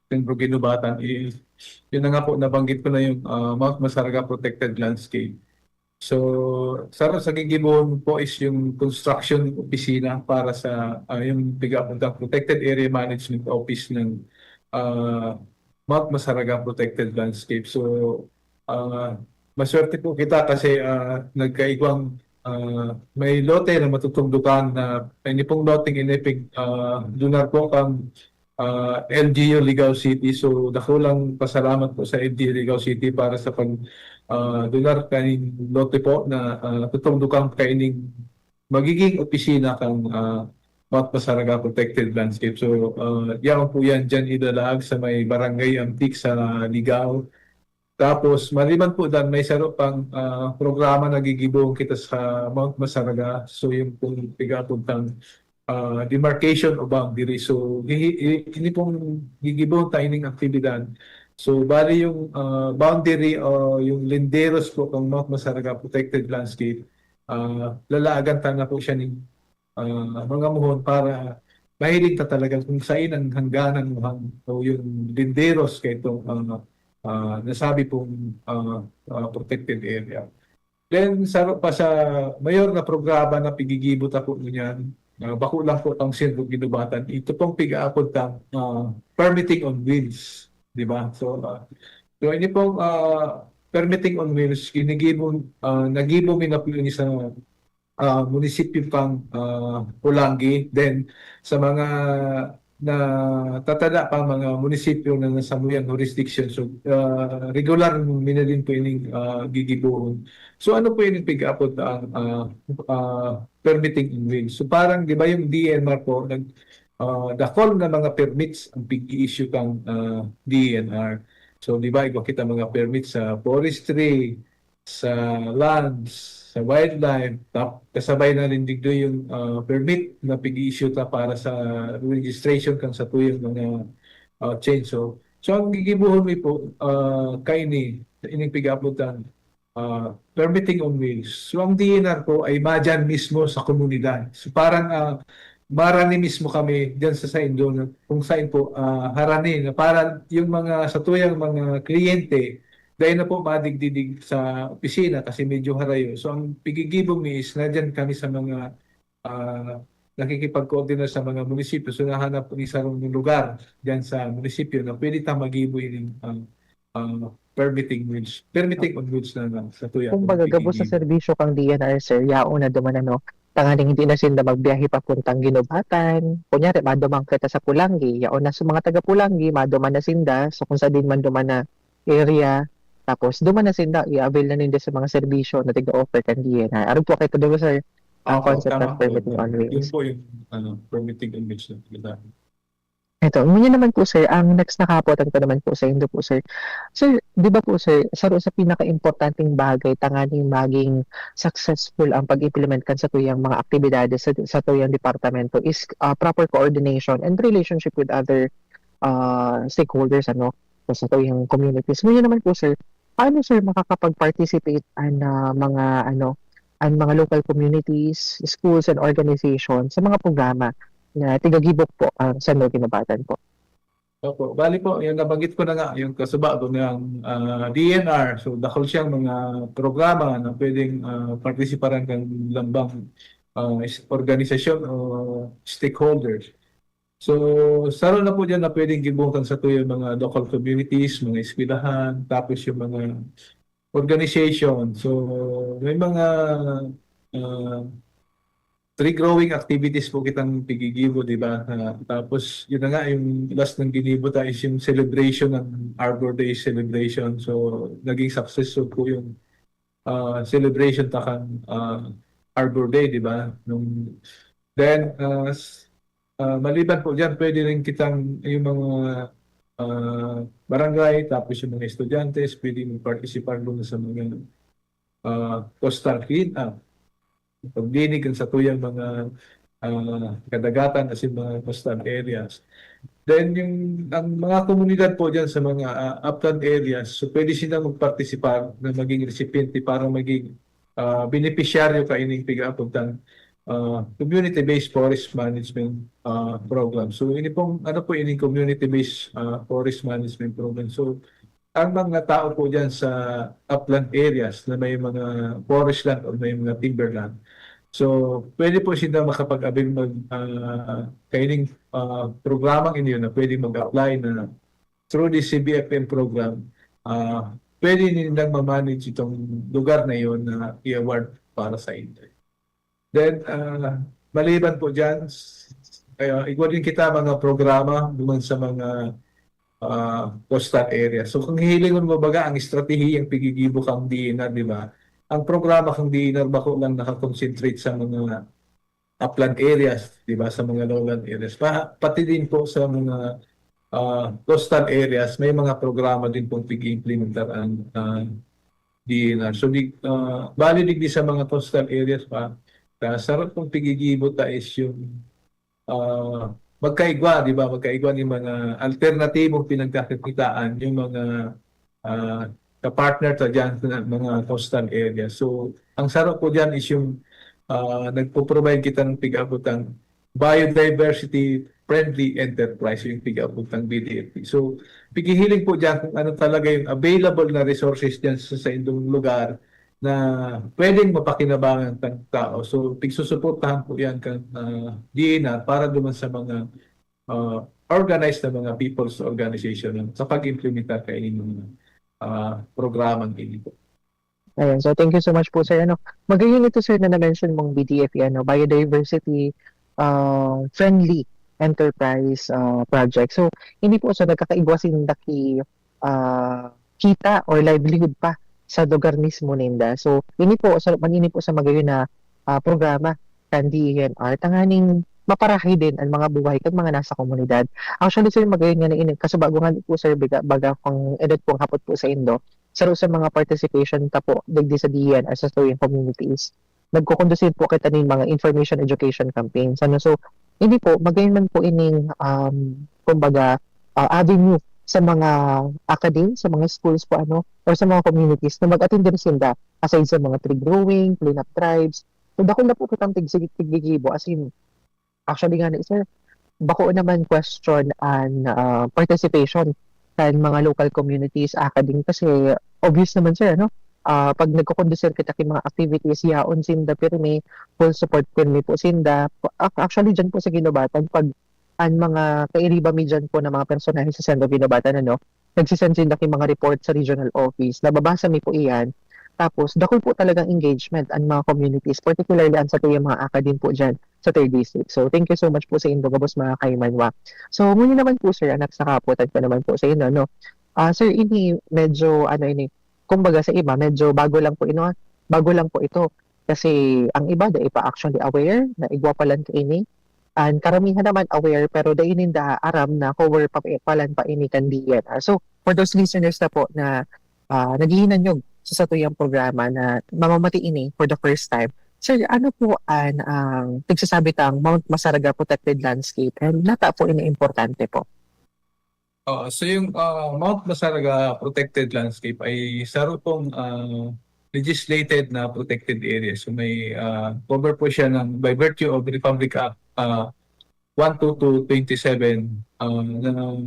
Centro Guinobatan is, yun na nga po, nabanggit ko na yung, ah, Mount Masaraga Protected Landscape. So, saro sa gigibohon po is yung construction ng opisina para sa, ah, yung piga-, protected area management office ng, ah, Mount Masaraga Protected Landscape. So, ah, maswerte po kita kasi, ah, nagkaigwang, ah, may lote na matutugdukan na, ini pong loteng ini pig-, ah, dunar po kan, ah, L G U Ligao City. So, dakulang pasalamat po sa L G U Ligao City para sa pag, ah, dunar kaning lote po na, ah, tutugdukan kaining magiging opisina kan, ah, Mount Masaraga Protected Landscape. So, ah, yaon po yan, diyan idalaag sa may Barangay Antique sa Ligao. Tapos, maliban po dan, may saro pang, ah, programa na gigibohon kita sa Mount Masaraga. So, yung pong pigapuntan, ah, demarcation o boundary. So, hi-, hi-, ini pong gigibohon ta ining aktibidad. So, bali yung, ah, boundary o yung linderos po kang Mount Masaraga Protected Landscape, ah, lalaagan ta na po siya ni, ah, mga muhon para mahiling ta talaga kung saan ang hangganan mo hang-, o yung linderos kay itong, ah, ah, nasabi pong, ah, ah, protected area. Then, sa, pa sa mayor na programa na pigigibo ta po ngunyan, ah, bako lang po ang Sirbo Ginubatan. Ito pong pigaapod ta, ah, permitting on wheels, di ba? So, ah, so ini pong, ah, permitting on wheels, ginigibo, ah, nagibo mi na po yun sa, ah, munisipyo pang, ah, Polangui. Then, sa mga natatada pa mga munisipyo na nasa muyang jurisdiction. So, ah, regular mi na din po ining, ah, gigibohon. So, ano po ining pigaapod ang, ah, ah, permitting on wheels? So, parang, di ba, yung D N R po, nag, ah, dakol na mga permits ang pig-i-issue kang, ah, D N R. So, di ba, igwa kita mga permits sa forestry, sa lands, sa wildlife, tap-, kasabay na rin digdo yung, ah, permit na pig-i-issue ta para sa registration kan satuyang mga, ah, chainsaw. So, ang gigibohon mi po, ah, kaini, ining pigaputan, ah, permitting on wheels. So, ang D N R po ay madyan mismo sa komunidad. So, parang, ah, marani mismo kami dyan sa saindo na kung saan po, ah, harani na para yung mga satuyang mga kliyente, dai na po madigdidig sa opisina kasi medyo harayo. So, ang pigigibo mi is nadyan kami sa mga, ah, nakikipag-coordinate sa mga munisipyo. So, nahanap ni sarong lugar dyan sa munisipyo na pwede ta magibo ining, ah, ah, permitting wheels, permitting on wheels na lang sa tuya. Kumbaga, gabos sa serbisyo kang D N R, sir, yaon na duman, ano, tanganing hindi na sinda magbiyahe papuntang Ginubatan. Kunyari, maduman kita sa Polangui, yaon na sa mga taga Polangui, maduman na sinda. So, kung sa din man duman na area, tapos duman na sinda, i-avail na ninda sa mga serbisyo na tiga-offer kan D N R. Arog po kayo, sir, ang Opo, concept tama ng po. Permitting on Yun wheels. Po yung, ano, permitting on wheels na pinag-, Eto, ngunyan naman po, sir, ang next na kahapotan ko naman po saindo po, sir. Sir, di ba po, sir, saro sa pinakaimportanteng bagay tanganing maging successful ang pag-implement kan satuyang mga aktibidades sa, satuyang departamento is, ah, proper coordination and relationship with other, ah, stakeholders, ano, sa satuyang communities. Ngunyan naman po, sir, paano, sir, makakapag-participate an, ah, mga, ano, an mga local communities, schools, and organizations sa mga programa na tigagibok po ang San Miguel Ginobatan po? Opo. Bali po, yung nabanggit ko na nga, yung kasubago ng, ah, D N R. So, dakul siyang mga programa na pwedeng, ah, partisiparan kan lambang, ah, is-, organisasyon o stakeholders. So, saro na po diyan na pwedeng gibohon kan satuyang mga local communities, mga eskwelahan, tapos yung mga organization. So, may mga, ah, tree growing activities po kitang pigigibo, di ba? Ah, tapos, yun na nga, yung last ng ginibo ta is yung celebration ng Arbor Day celebration. So, naging successful po yung, ah, celebration ta kan, ah, Arbor Day, di ba? Nung, then, ah, s-, ah, maliban po diyan, pwede rin kitang, yung mga, ah, barangay, tapos yung mga estudyante, pwede mag-participar doon sa mga, ah, coastal clean up. Paglinig kan satuyang mga, ah, kadagatan as in mga coastal areas. Then yung, ang mga komunidad po diyan sa mga, ah, upland areas, so pwede sila magpartisipar na maging recipiente para maging, ah, benepisyaryo kaining pigaapod kan, ah, community-based forest management, ah, program. So ini pong, ano po ining community-based, ah, forest management program? So ang mga tao po diyan sa upland areas na may mga forest land o may mga timber land. So, pwede po sila makapag-avail mag, ah, kaining, ah, programang inyo na pwede mag-apply na through the C B F M program. Ah, pwede nilang ma-manage itong lugar na yon na i-award para sa inyo. Then, ah, maliban po diyan, s-, ah, igwa din kita mga programa duman sa mga, ah, coastal area. So, kung hihilingon mo baga ang estratehiyang pigigibo kang D N R, di ba? Ang programa kang D N R bako lang nakakonsentrate sa mga, upland areas, di ba, sa mga lowland areas. Pa, pati din po sa mga ah, coastal areas, may mga programa din pong pig-iimplementar ang ah, D N R. So, di, ah, bali digdi sa mga coastal areas pa, ah, sarap pong pigigibo ta is yung ah, magkaigwa, di ba? Magkaigwa ni mga alternatibong pinagkakakitaan, yung mga ah, ka-partner ta dyan sa mga coastal area. So, ang saro po dyan is yung ah, nagpo-provide kita ng pig-abotang biodiversity friendly enterprise, yung pig-abotang B D F P. So, pigihiling po dyan kung ano talaga yung available na resources dyan sa, sa indong lugar na pwedeng mapakinabangan ng tao. So, pigsusuportahan po yan kan ah, D N R para duman sa mga ah, organized na mga people's organization sa pag-implementar kaini mga ah, programang ini po. Ayan. So, thank you so much po, sir. Ano, magayon ito, sir, na na-mention mong B D F, ano, Biodiversity ah, Friendly Enterprise ah, Project. So, hindi po sa nagkakaigwa sinda ki ah, kita or livelihood pa sa lugar mismo ninda. So, ini po, sa, ini po sa magayon na ah, programa kan D E N R, tanganing maparahay din ang mga buhay kan mga nasa komunidad. Actually, sir, magayon nga na ini, kaso bago nga po, sir, baga, baga kung edit pong hapot po sa indo, saro sa mga participation ta po digdi sa D E N R sa Stoyan Communities, nagkukondusir po kita nin mga information education campaigns. Ano? So, hindi po, magayon man po ining, um, kumbaga, ah, avenue sa mga academe, sa mga schools po, ano, or sa mga communities na mag-attend din sinda aside sa mga tree growing, cleanup drives. So, dakul na po kitang tig-, tig-, tiggigibo, as in, actually nga na, sir, bako naman question an ah, participation kan mga local communities, academe, kasi obvious naman, sir, ano, ah, pag nagkukondusir kita ki mga activities, yaon sinda pirmi, full support pirmi po sinda. Pa-, ac-, actually, dyan po sa Guinobatan, pag an mga kairiba mi dyan po na mga personahe sa Sendo Guinobatan, ano, nagsisend sinda ki mga report sa regional office, nababasa mi po iyan. Tapos, dakul po talagang engagement an mga communities, particularly an satuyang mga academe po dyan sa third district. So, thank you so much po sa indo gabos mga kaimanwa. So, ngunyan naman po, sir, anak sa kaputan ko naman po sa indo, no? Ah, sir, ini medyo, ano ini, kumbaga sa iba, medyo bago lang po ino, bago lang po ito. Kasi ang iba, dai pa actually aware na igwa pa lang kaini. And karamihan naman aware, pero dai ninda aram na cover pa, pa lang pa ini kan D E N R. So, for those listeners na po na ah, naghihinanyog sa satuyang programa na mamamati ini for the first time, sir, ano po an, ang pagsasabi tang Mount Masaraga Protected Landscape, and nata po ini importante po? Oo, so yung ah, Mount Masaraga Protected Landscape ay saro pong ah, legislated na protected area. So may ah, cover po siya ng, by virtue of Republic Act ah, one two two twenty-seven ah, na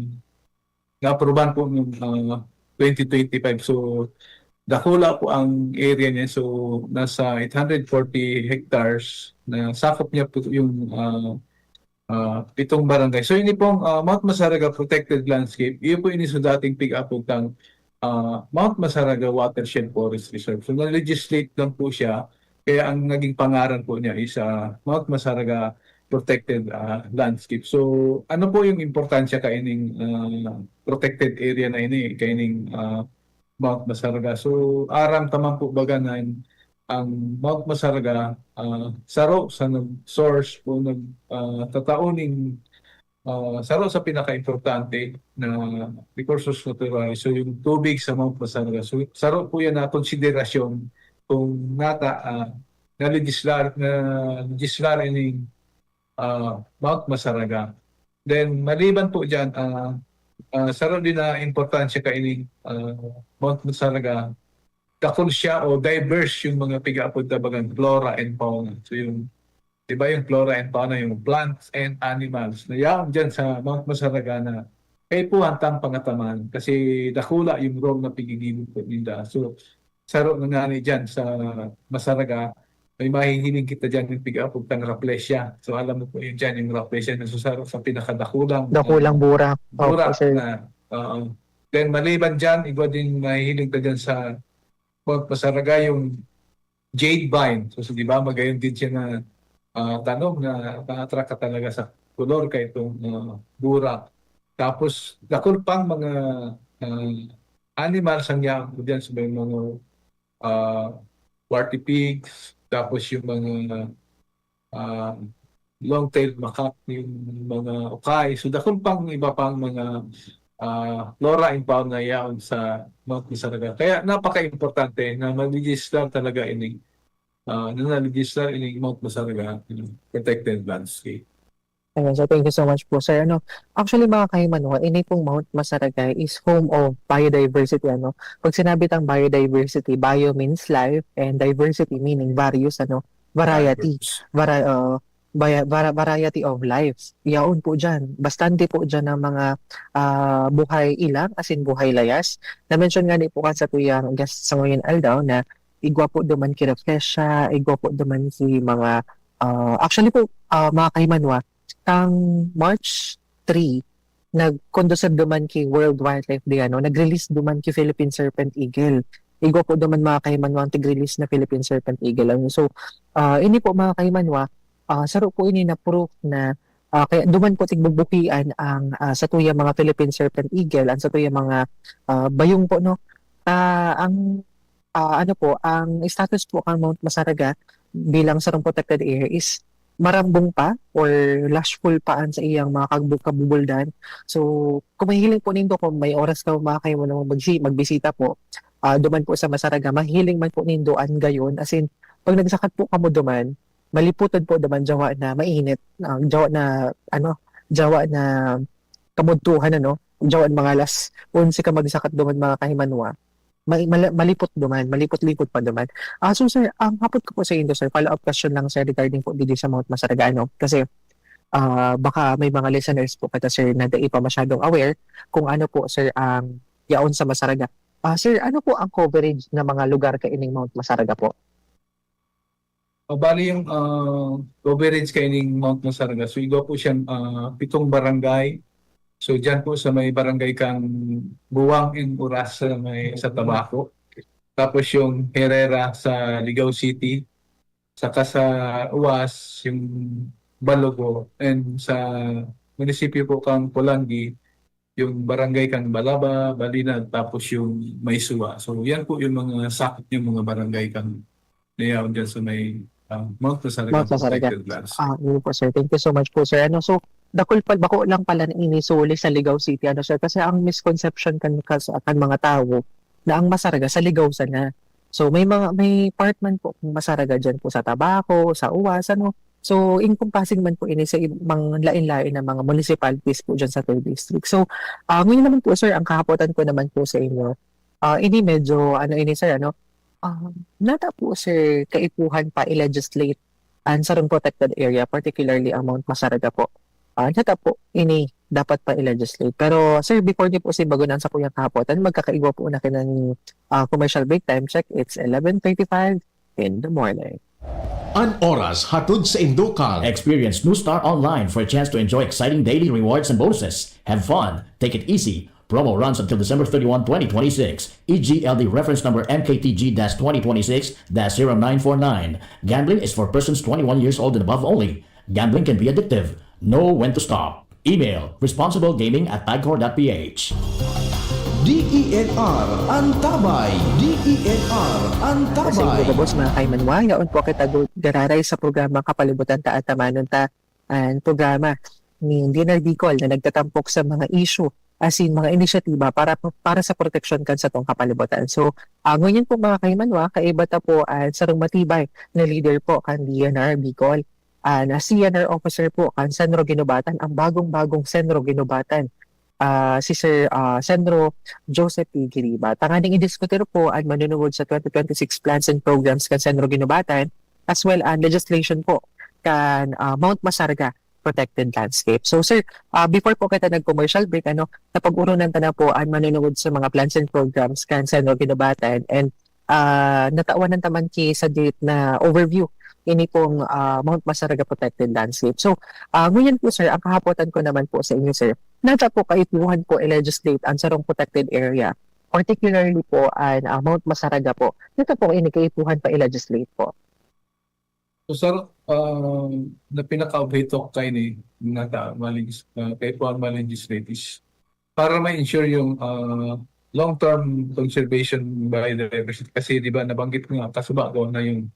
naaprubahan po noong ah, twenty twenty-five. So, dakula po ang area niya. So, nasa eight hundred forty hectares na sakop niya po yung ah, ah, pitong barangay. So, ini pong ah, Mount Masaraga Protected Landscape, iyo po ini sa dating pig-apog kang ah, Mount Masaraga Watershed Forest Reserve. So, na-legislate lang po siya. Kaya ang naging pangaran po niya is ah, Mount Masaraga Protected ah, Landscape. So, ano po yung importansya kaining ah, protected area na ini, kaining ah, Mount Masaraga? So, aram ta man po baga na ang Mount Masaraga ah, saro sa nag-source o nag ah, tatao ning ah, saro sa pinakaimportante na recursos naturales. So, yung tubig sa Mount Masaraga. So, saro po yan na konsiderasyon kung nata ah, na-legislar, na-legislar ining ah, Mount Masaraga. Then, maliban po dyan, ah, ah, saro din na importansya kaining ah, Mount Masaraga, dakul siya o diverse yung mga pig-aapod na bagang flora and fauna. So, yung, di ba yung flora and fauna, yung plants and animals, na yaon dyan sa Mount Masaraga na kaipuhan tang pangataman kasi dakula yung role na pigigibo po ninda. So, saro na nga ni dyan sa Masaraga, may mahihiling kita dyan yung pig-aapod tang Rafflesia. So, alam mo po yun dyan, yung Rafflesia na susaro sa pinakadakulang Dakulang burak. Opo, burak sir. Na, oo. Then, maliban dyan, igwa din mahihiling ka dyan sa Mount Masaraga, yung jade vine. So, so, di ba, magayon din siya na ah, tanom na na-attract ka talaga sa color kay itong ah, burak. Tapos, dakul pang mga ah, animals ang yaon dyan sa may mga ah, warty pigs, tapos yung mga ah, long-tailed macaque, yung mga ukay. So, dakul pang iba pang mga, ah, flora and fauna yaon sa Mount Masaraga. Kaya napaka-importante na ma-register talaga ini, ah, na na-register ini Mount Masaraga, you know, protected landscape. Ayan, so thank you so much po, sir. Ano, actually, mga kahimanwa, ini pong Mount Masaraga is home of biodiversity, ano. Pag sinabi tang biodiversity, bio means life, and diversity meaning various, ano, variety. Diverse. Vari-, uh, vari-, vari-, variety of lives. Yaon po dyan. Bastante po dyan ng mga, ah, buhay ilang, as in buhay layas. Na-mention nga ni po kan sa tuyang guest sa ngayon aldaw na igwa po duman ki Rafflesia, igwa po duman ki mga, ah, actually po, ah, mga kahimanwa, tang March three, nag-conducive duman ki World Wildlife Day, ano, nag-release duman ki Philippine Serpent Eagle. Igwa po duman, mga kahimanwa, ang tig-release na Philippine Serpent Eagle. Ano, so, ah, ini po, mga kahimanwa, ah, saro po ini na proof na, ah, kaya duman po tigbubukian ang, ah, sa tuya mga Philippine Serpent Eagle, ang sa tuya mga, ah, bayong po, no? Ah, ang, ah, ano po, ang status po kan Mount Masaraga bilang sarong protected area is marambong pa or lushful pa an sa iyang mga kagbu-, kabubuldan. So, kung mahihiling po nindo, kung may oras ka, mga kahimanwa, magsi-, magbisita po, ah, duman po sa Masaraga, mahihiling man po nindo an gayon. As in, pag nagsakat po kamo duman, maliputod po duman, jawa na mainit, ah, jawa na, ano, jawa na kamudtuhan, ano, jawa na mga alas onse ka magsakat duman, mga kahimanwa. Mali-, mala-, malipot duman, malipot-lipot pa duman. Ah, so sir, ang hapot ko po sa indo, sir, follow-up question lang, sir, regarding po dito sa Mount Masaraga, ano. Kasi, ah, baka may mga listeners po kita, sir, na dai pa masyadong aware kung ano po, sir, ang yaon sa Masaraga. Ah, sir, ano po ang coverage ng mga lugar kaining Mount Masaraga po? O, bali yung, ah, coverage kaining Mount Masaraga. So, igwa po siyang, ah, pitong barangay. So, diyan po sa may barangay kang Buwang and Uras sa may, sa Tabaco. Tapos yung Herrera sa Ligao City. Saka sa Uwas, yung Balogo. And sa munisipyo po kang Polangui, yung barangay kang Balaba, Balinag, tapos yung Maisua. So, yan po yung mga sakop yung mga barangay kang nayaon dyan sa may, ah, Mount Masaraga Mount Masaraga. Protected Lands. Ah, yun po, sir. Thank you so much po, sir. Ano, so, dakul pa, bako lang pala na inisuli sa Ligao City, ano, sir? Kasi ang misconception kan, kas-, kan mga tawo na ang Masaraga sa Ligao sana. So, may mga, may part man po kung Masaraga dyan po sa Tabaco, sa Uwas, ano. So, encompassing man po ini sa ibang lain-lain na mga municipalities po dyan sa third district. So, ah, ngayon naman po, sir, ang kahapotan ko naman po sa inyo, ah, ini medyo, ano ini, sir, ano, ah, nata po, sir, kaipuhan pa i-legislate ang sarong protected area, particularly ang Mount Masaraga po. Ah, nata po, ini dapat pa i-legislate. Pero, sir, before niyo po simbagon ang sakuyang kahapotan, magkakaigwa po na kinang, ah, commercial break. Time check, it's eleven thirty-five in the morning. An oras hatod sa Indukal. Experience New Star Online for a chance to enjoy exciting daily rewards and bonuses. Have fun, take it easy. Promo runs until December thirty-one, twenty twenty-six. E G L D reference number M K T G dash twenty twenty-six dash zero nine four nine. Gambling is for persons twenty-one years old and above only. Gambling can be addictive. Know when to stop. Email, responsiblegaming at pagcor dot P H. D E N R Antabay. D E N R Antabay. Sa inyo gabos, mga kaimanwa, yaon po kita gu-, gararay sa programa Kapalibutan Ta at Tamanon Ta, an programa ni D N R Bicol na nagtatampok sa mga issue, as in, mga inisyatiba para, para sa proteksyon kan satong kapalibutan. So, ah, ngunyan po, mga kaimanwa, kaiba ta po an sarong matibay na leader po kan D N R Bicol. Ah, na C N R officer po kan Senro Guinobatan, ang bagong-bagong Senro Guinobatan, ah, si Sir, ah, Senro Joseph P. Giriba. Tanganing idiskutir po an manunungod sa twenty twenty-six plans and programs kan Senro Guinobatan, as well an legislation po kan, ah, Mount Masaraga Protected Landscape. So, sir, ah, before po kita nag-commercial break, ano, napag-urunan ta na po an manunungod sa mga plans and programs kan Senro Guinobatan, and ah, natawan ta man ki sa date na overview ini pong, ah, Mount Masaraga Protected Landscape. So, ah, ngunyan po, sir, ang kahapotan ko naman po sa inyo, sir, nata po kaipuhan po i-legislate ang sarong protected area, particularly po an, ah, Mount Masaraga po. Nata po ini kaipuhan pa i-legislate po. So, sir, ah, na pinaka-obheto kaini nata ma-legis-, ah, kaipuhan ma-legislate is para ma-ensure yung, ah, long-term conservation biodiversity. Kasi, di ba, nabanggit ko nga, kasuba ko na yung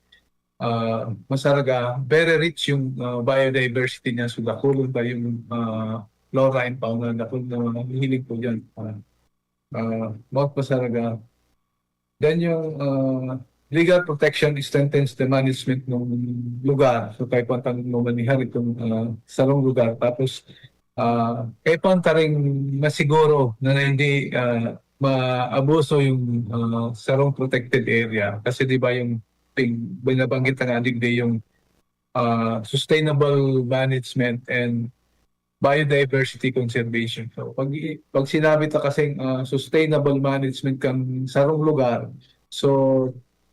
ah, Masaraga, very rich yung, ah, biodiversity niya. So, dakulon pa yung, ah, flora and fauna, dakul na mga hilig po dyan. Ah, ah, Mount Masaraga. Then yung, ah, legal protection strengthens the management ng lugar. So, kaya po ang mamanihar itong, ah, sarong lugar. Tapos, ah, kaya po ang taring masiguro na hindi, ah, maabuso yung, ah, sarong protected area. Kasi di ba yung pin-, binabanggit na nga digdi yung, ah, sustainable management and biodiversity conservation. So, pag, pag sinabi ta kasing, ah, sustainable management kan sarong lugar, so,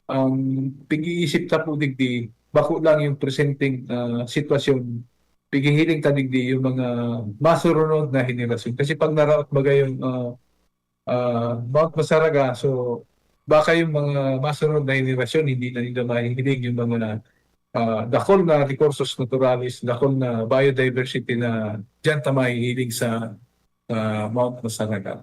ang pag-iisip ta po digdi, bako lang yung presenteng, ah, sitwasyon, pighihiling ta digdi yung mga masurunod na henerasyon. Kasi pag naraot baga yung, ah, ah, Mount Masaraga, so, baka yung mga masunod na henerasyon, hindi na nila mahihiling yung mga, ah, dakul na recursos naturales, dakul na biodiversity na diyan ta mahihiling sa, ah, Mount Masaraga.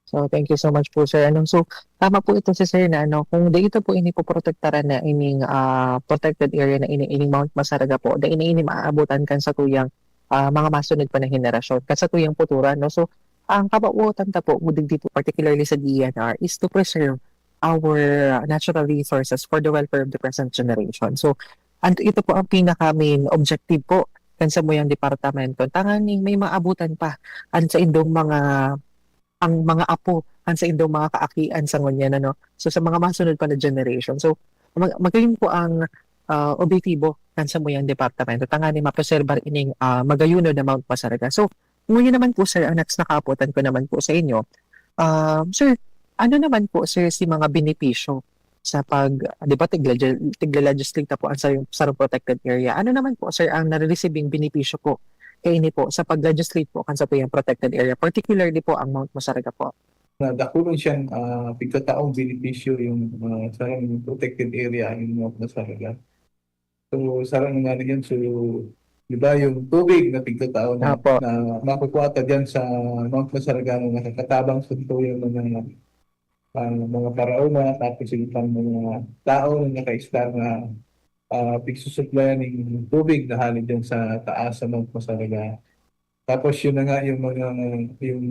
So, thank you so much po, sir. Ano, so, tama po ito si sir na, ano, kung dito po ini poprotektaran na ining, ah, protected area na ini, ining Mount Masaraga po, da ini, ini maaabutan kan satuyang, ah, mga masunod pa na henerasyon, kan satuyang puturan, no? So, ang kabawotan ta po, digdi po, particularly sa D E N R, is to preserve our natural resources for the welfare of the present generation. So, and ito po ang pinaka main objective po kan samuyang departamento. Tanganing may maabutan pa ang sa indong mga, ang mga apo, ang sa indong mga kaakian sa ngunyan, ano? So, sa mga masunod pa na generation. So, mag-, magayon po ang, ah, objetibo kan samuyang departamento. Tanganing mapreserbar ining, ah, magayuno na Mount Masaraga. So, ngunyan naman po, sir, ang next na kaabutan ko naman po sa inyo. Ah, sir, ano naman po, sir, si mga benepisyo sa pag, di ba, tigla-, tigla-legislate na po ang sarong, sarong protected area? Ano naman po, sir, ang nare-receiving benepisyo po kaini po sa pag-legislate po kan satuyang protected area, particularly po ang Mount Masaraga po? Na dakulon siyang, ah, pigkataong benepisyo yung, ah, sarong protected area, yung Mount Masaraga. So, sarong nga rin yan. So, di ba, yung tubig na pigkatao na, Apo. na makukuha ta dyan sa Mount Masaraga na nakakatabang sa ito yung mga, ah, mga paraoma, tapos yung pang mga tao na naka-istar na, ah, pigsusuplayan ng tubig na hali dyan sa taas sa Mount Masaraga. Tapos yun na nga yung mga, yung,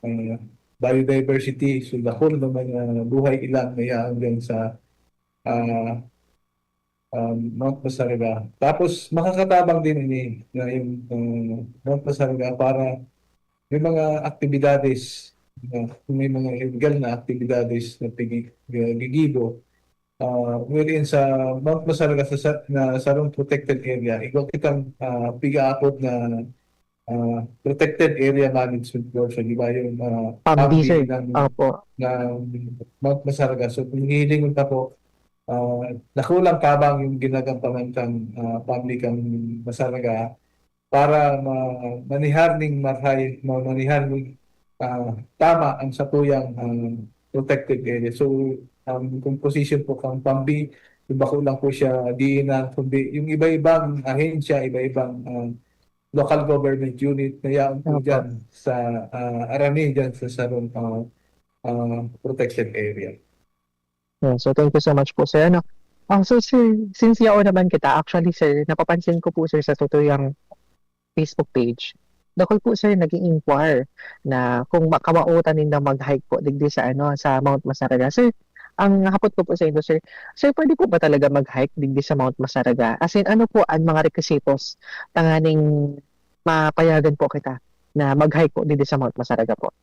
ah, biodiversity, so dakul na mga buhay ilang na yaon dyan sa, ah, um, Mount Masaraga. Tapos makakatabang din ini na yung, ah, Mount Masaraga para may mga aktibidades, ah, may mga illegal na aktibidades na pigi-, gigibo. Ah, wherein sa Mount Masaraga sa, sa, na sarong protected area, igwa kitang, ah, pigaapod na, ah, protected area management portion, di ba? Yung, ah, PAMBI, PAMBI sir. ng, Apo. ng Mount Masaraga. So, kung hihilingon ka po, ah, dakulang tabang yung ginagampanan kang, ah, PAMBI kang Masaraga para ma-, manihar ning marhay, ma-, manihar ning, ah, tama ang satuyang, ah, protected area. So, ang composition po kang PAMBI, bako lang po siya diinan, kundi yung iba-ibang ahensya, iba-ibang, ah, local government unit na yaon po Opo. dyan sa, ah, Arani, dyan sa sarong, ah, ah, protected area. Yeah, so thank you so much po, sir. Ano? Ah, so, sir, since yaon naman kita, actually, sir, napapansin ko po, sir, sa satuyang Facebook page, dakul po, sir, nag-i-inquire na kung ma-, kamaotan ninda mag-hike po digdi sa, ano, sa Mount Masaraga. Sir, ang hapot ko po sa inyo, sir, sir, pwede po ba talaga mag-hike digdi sa Mount Masaraga? As in, ano po ang mga requisitos tanganing mapayagan po kita na mag-hike po digdi sa Mount Masaraga po?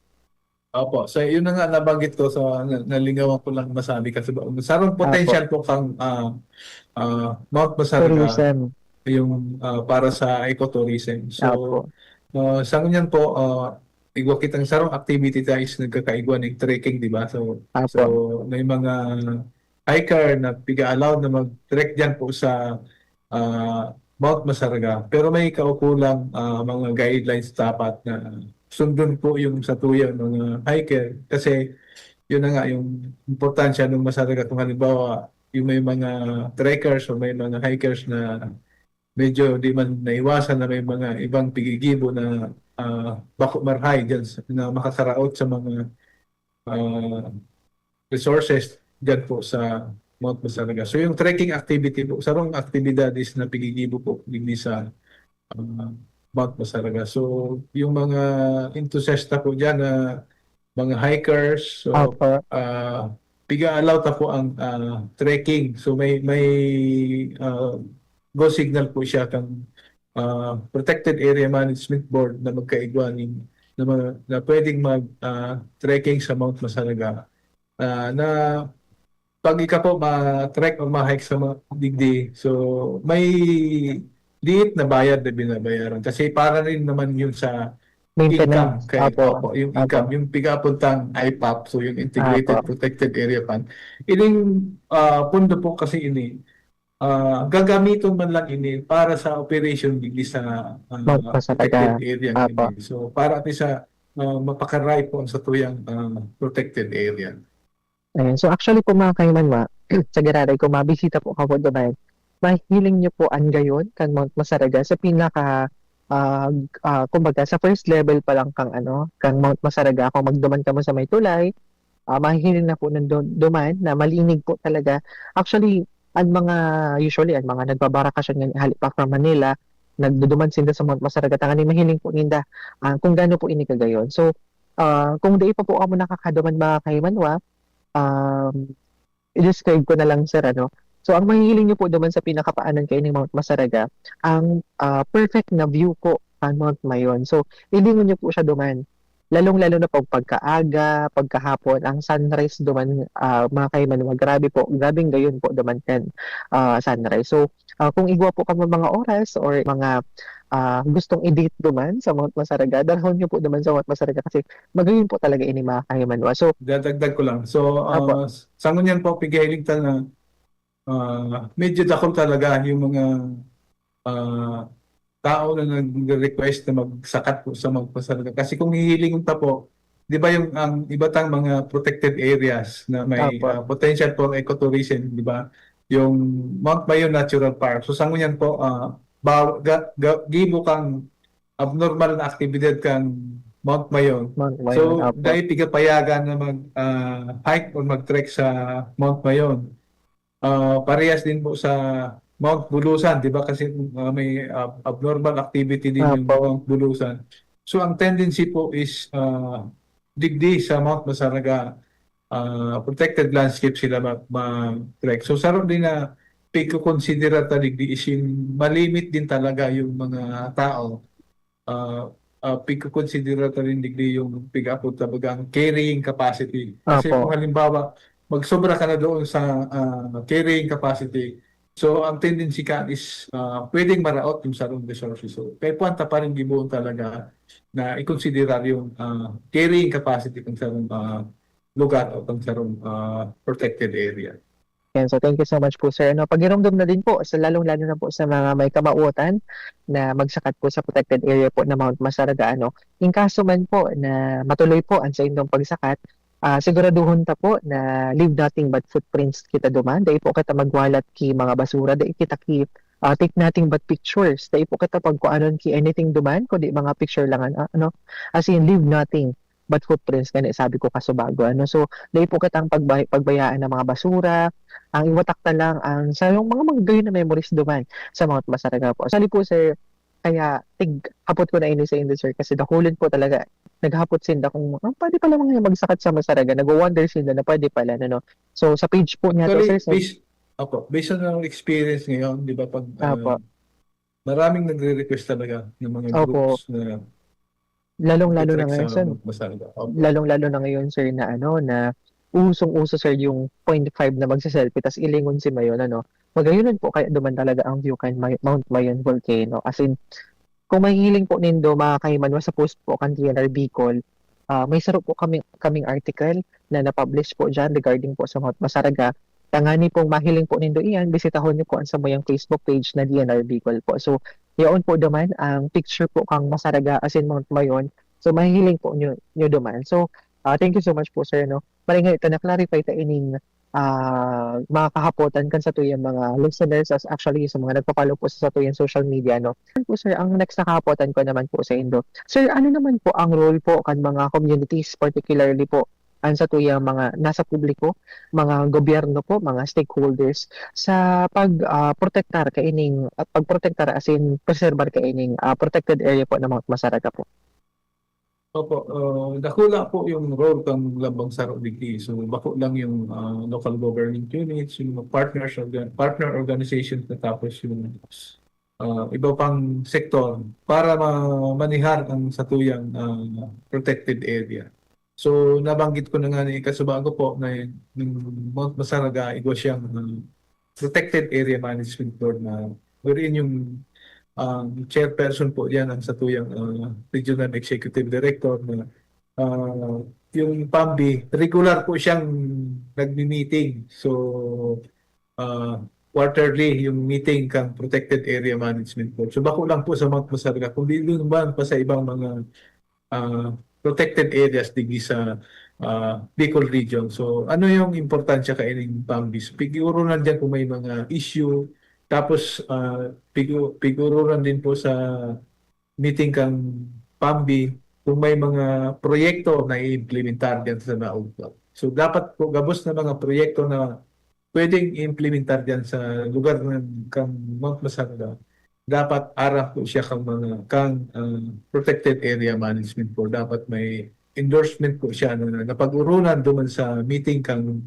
Opo. So, yun na nga, nabanggit ko, so, na-, nalingawan ko lang masabi kasi ba, sarong potential po kang, ah, ah, Mount Masaraga, Tourism. yung, ah, para sa ecotourism. So, Opo. ah, sa ngunyan po, ah, igwa kitang sarong activity tayo is nagkakaigwa ng trekking, di ba? So, Opo. so, may mga hiker na piga-allow na mag-trek dyan po sa, ah, Mount Masaraga. Pero may kaukulang, ah, mga guidelines dapat na sundon po yung satuyang mga hiker. Kasi yun na nga, yung importansya ng Masaraga. Kung halimbawa, yung may mga trekkers o may mga hikers na medyo di man naiwasan na may mga ibang pigigibo na, ah, bako marhay dyan sa, na makakaraot sa mga, ah, resources dyan po sa, Mount Masaraga. So, yung trekking activity po, sarong aktibidades na pinigibo po digdi sa, ah, Mount Masaraga. So, yung mga entusiasta po diyan na mga hikers, so, Opo. ah, piga-allow ta po ang, ah, trekking. So, may, may, ah, go signal po siya kan, ah, Protected Area Management Board na magkaigwa nin, na mga, na pwedeng mag, ah, trekking sa Mount Masaraga. Ah, na pag ika po ma-trek o ma-hike sa mga digdi, so may liit na bayad na binabayaran kasi para rin naman yun sa Maintenance. Income. Kaya, Apo. opo, yung Apo. income, yung pigapuntang I PAP, so yung Integrated Apo. Protected Area Fund. Ining, ah, pondo po kasi ini, ah, gagamiton man lang ini para sa operation digdi sa, ah, Mount Masaraga. Protected area Apo. Ini. So, para at least sa, ah, mapakaray po ang satuyang, ah, protected area. Ayan. So, actually po, mga kaimanwa, sa giraray ko, mabisita po kamo duman. Mahiling nyo po an gayon kan Mount Masaraga sa pinaka, ah, ah, kumbaga, sa first level pa lang kang, ano, kang Mount Masaraga. Kung magduman kamo sa may tulay, ah, mahihiling na po nandun, duman na malinig po talaga. Actually, ang mga, usually, ang mga nagbabakasyon ngayon, hali pa from Manila, nagduduman sinda sa Mount Masaraga, tanganing mahiling po ninda, ah, kung gaano po ini kagayon. So, ah, kung dai pa po kamo nakakaduman, mga kaimanwa, um, i-describe ko na lang, sir, ano. So, ang mahihiling nyo po duman sa pinakapaanan kaining Mount Masaraga, ang, ah, perfect na view po kan Mount Mayon. So, hilingon nyo po siya duman. Lalong-lalo na pag pagkaaga, pagkahapon, ang sunrise duman, ah, mga kaimanwa, grabe po, grabeng gayon po duman kan, ah, sunrise. So, ah, kung igwa po kamo mga oras or mga, ah, gustong i-date duman sa Mount Masaraga, dalhon nyo po duman sa Mount Masaraga kasi magayon po talaga ini, mga kaimanwa. So, Dadagdag ko lang. So, Apo. ah, s-, sa ngunyan po, pigahiling ta na, ah, medyo dakul talaga yung mga, ah, tao na nagre-request na magsakat po sa Mount Masaraga. Kasi kung hihilingon ta po, di ba yung, ang iba tang mga protected areas na may, Apo. ah, potential for ecotourism, di ba? Yung Mount Mayon Natural Park. So, sa ngunyan po, ah, ba-, ga-, ga-, gibo kang abnormal na aktibidad kan Mount Mayon. Mount Mayon, So, apo. dai pigapayagan na mag, ah, hike or mag-trek sa Mount Mayon. Ah, parehas din po sa Mount Bulusan, di ba? Kasi, ah, may, ah, abnormal activity din yung Apo. Mount Bulusan. So, ang tendency po is, ah, digdi sa Mount Masaraga, ah, protected landscape sila ma-, ma-trek. So, saro din na pagkukonsidera ta digdi is yung malimit din talaga yung mga tao. Ah, ah, pagkukonsidera ta rin digdi yung pag-aapod ta bagang carrying capacity. Kasi Apo. kung halimbawa, magsobra ka na doon sa, ah, carrying capacity, so ang tendency ka is, ah, pwedeng maraot yung sarong resources. So, kaipuhan ta pa rin gibohon talaga na i-considerar yung, ah, carrying capacity kang sarong, ah, lugar o kang sarong, ah, protected area. Yan. So, thank you so much po, sir. Ano, pagiromdom na din po, sa lalong-lalo na po sa mga may kamawotan na magsakat po sa protected area po na Mount Masaraga, ano. In kaso man po na matuloy po ang saindong pagsakat, ah, siguraduhon ta po na leave nothing but footprints kita duman. Dai po kita magwalat ki mga basura, dai kita ki, ah, take nothing but pictures. Dai po kita pagkuanon ki anything duman, kundi mga picture lang, an-, ano. As in, leave nothing but footprints, gani sabi ko kasubago, ano. So, dai po kitang pagbay-, pagbayaan ng mga basura, ang iwatak na lang ang sa yung mga, mga gayon na memories duman sa Mount Masaraga po. Actually po, sir, kaya tig-, hapot ko na ini sa inyo, sir, kasi dakulon po talaga. Naghapot sinda kung, "Ah, pwede pala mga magsakat sa Masaraga." Nagwo-wonder sinda na pwede pala, ano, no? So, sa page po niya to, Actually, sir, so based, opo, based on our experience ngayon, di ba, pag, Opo. ah, maraming nagre-request talaga ng mga Opo. groups na Lalong-lalo na magte-trek ngayon, sa sir. Mount Masaraga. Opo. Lalong-lalo na ngayon, sir, na ano, na usong-uso, sir, yung point five na magse-selfie, tas ilingon si Mayon, ano. Magayon po kaya duman talaga ang view kan May-, Mount Mayon Volcano. As in, kung mahihiling po nindo, mga kaimanwa, sa post po kan D N R Bicol, ah, may saro po kami, kaming article na na-publish po dyan regarding po sa Mount Masaraga. Tangani pong mahiling po nindo iyan, bisitahon niyo po ang samuyang Facebook page na D N R Bicol po. So, yaon po duman ang picture po kang Masaraga as in Mount Mayon. So, mahihiling po nyo, nyo duman. So, ah, thank you so much po, sir, no? Maray nga ito, na-clarify ta ining, ah, mga kahapotan kan satuyang mga listeners, as actually sa mga nagpa-follow po sa satuyang social media, no? Yan po, sir, ang next na kahapotan ko naman po sa indo. Sir, ano naman po ang role po kan mga communities, particularly po an satuyang mga nasa publiko, mga gobyerno po, mga stakeholders sa pag, ah, protektar kaining, ah, pagprotektar asin preserbar kaining, ah, protected area po na Mount Masaraga po? Opo, ah, dakula po yung role kan lambang saro digdi. So, bako lang yung, ah, local government units, yung mga partners organ-, partner organizations, na tapos yung, ah, iba pang sektor para ma-, manihar ang satuyang, ah, protected area. So, nabanggit ko na nga ni kasubago po na yung Mount Masaraga, igwa siyang, ah, Protected Area Management Board na wherein yung, ah, chairperson po diyan ang satuyang, ah, Regional Executive Director na, ah, yung PAMBI, regular po siyang nagmi-meeting. So, ah, quarterly yung meeting kang Protected Area Management Board. So, bako lang po sa Mount Masaraga, kundi doon man pa sa ibang mga, ah, protected areas digdi sa, ah, Bicol Region. So, ano yung importansya kaining PAMBI? So, pig-urunan diyan kung may mga issue. Tapos, ah, pigu-, pig-urunan din po sa meeting kang PAMBI kung may mga proyekto na i-implementar diyan sa naugpa. So, dapat po gabos na mga proyekto na pwedeng i-implementar diyan sa lugar ng, kang Mount Masaraga, dapat aram po siya kang mga, kang, ah, Protected Area Management Board. Dapat may endorsement po siya na napag-urunan duman sa meeting kang,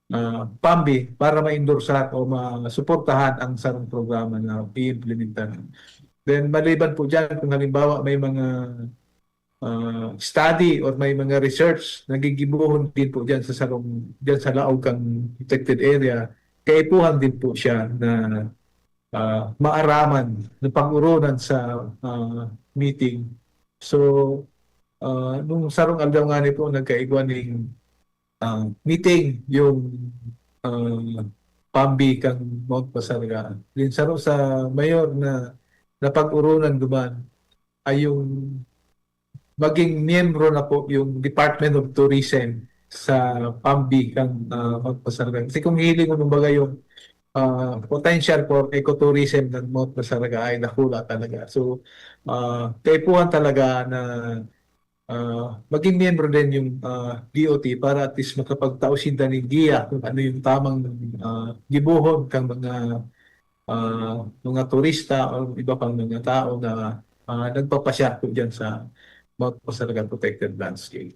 ah, PAMBI para ma-endorsahan o masuportahan ang sarong programa na i-implementar. Then, maliban po diyan, kung halimbawa may mga, ah, study or may mga research na gigibohon din po diyan sa sarong, diyan sa laog kang protected area, kaipuhan din po siya na, ah, maaraman, na pag-urunan sa, ah, meeting. So, ah, nung sarong aldaw ngani po, nagkaigwa ning, ah, meeting yung, ah, PAMBI kang Mount Masaraga. Din saro sa mayor na napag-urunan duman ay yung maging miyembro na po yung Department of Tourism sa PAMBI kang, ah, Mount Masaraga. Kasi kung hiling mo, kumbaga, yung, ah, potential for ecotourism ng Mount Masaraga ay dakula talaga. So, ah, kaipuhan talaga na, ah, maging miyembro din yung, ah, D O T para at least makapagtao sinda ning giya kung ano yung tamang, ah, gibohon kang mga, ah, mga turista o iba pang mga tao na, ah, nagpapasyar po diyan sa Mount Masaraga Protected Landscape.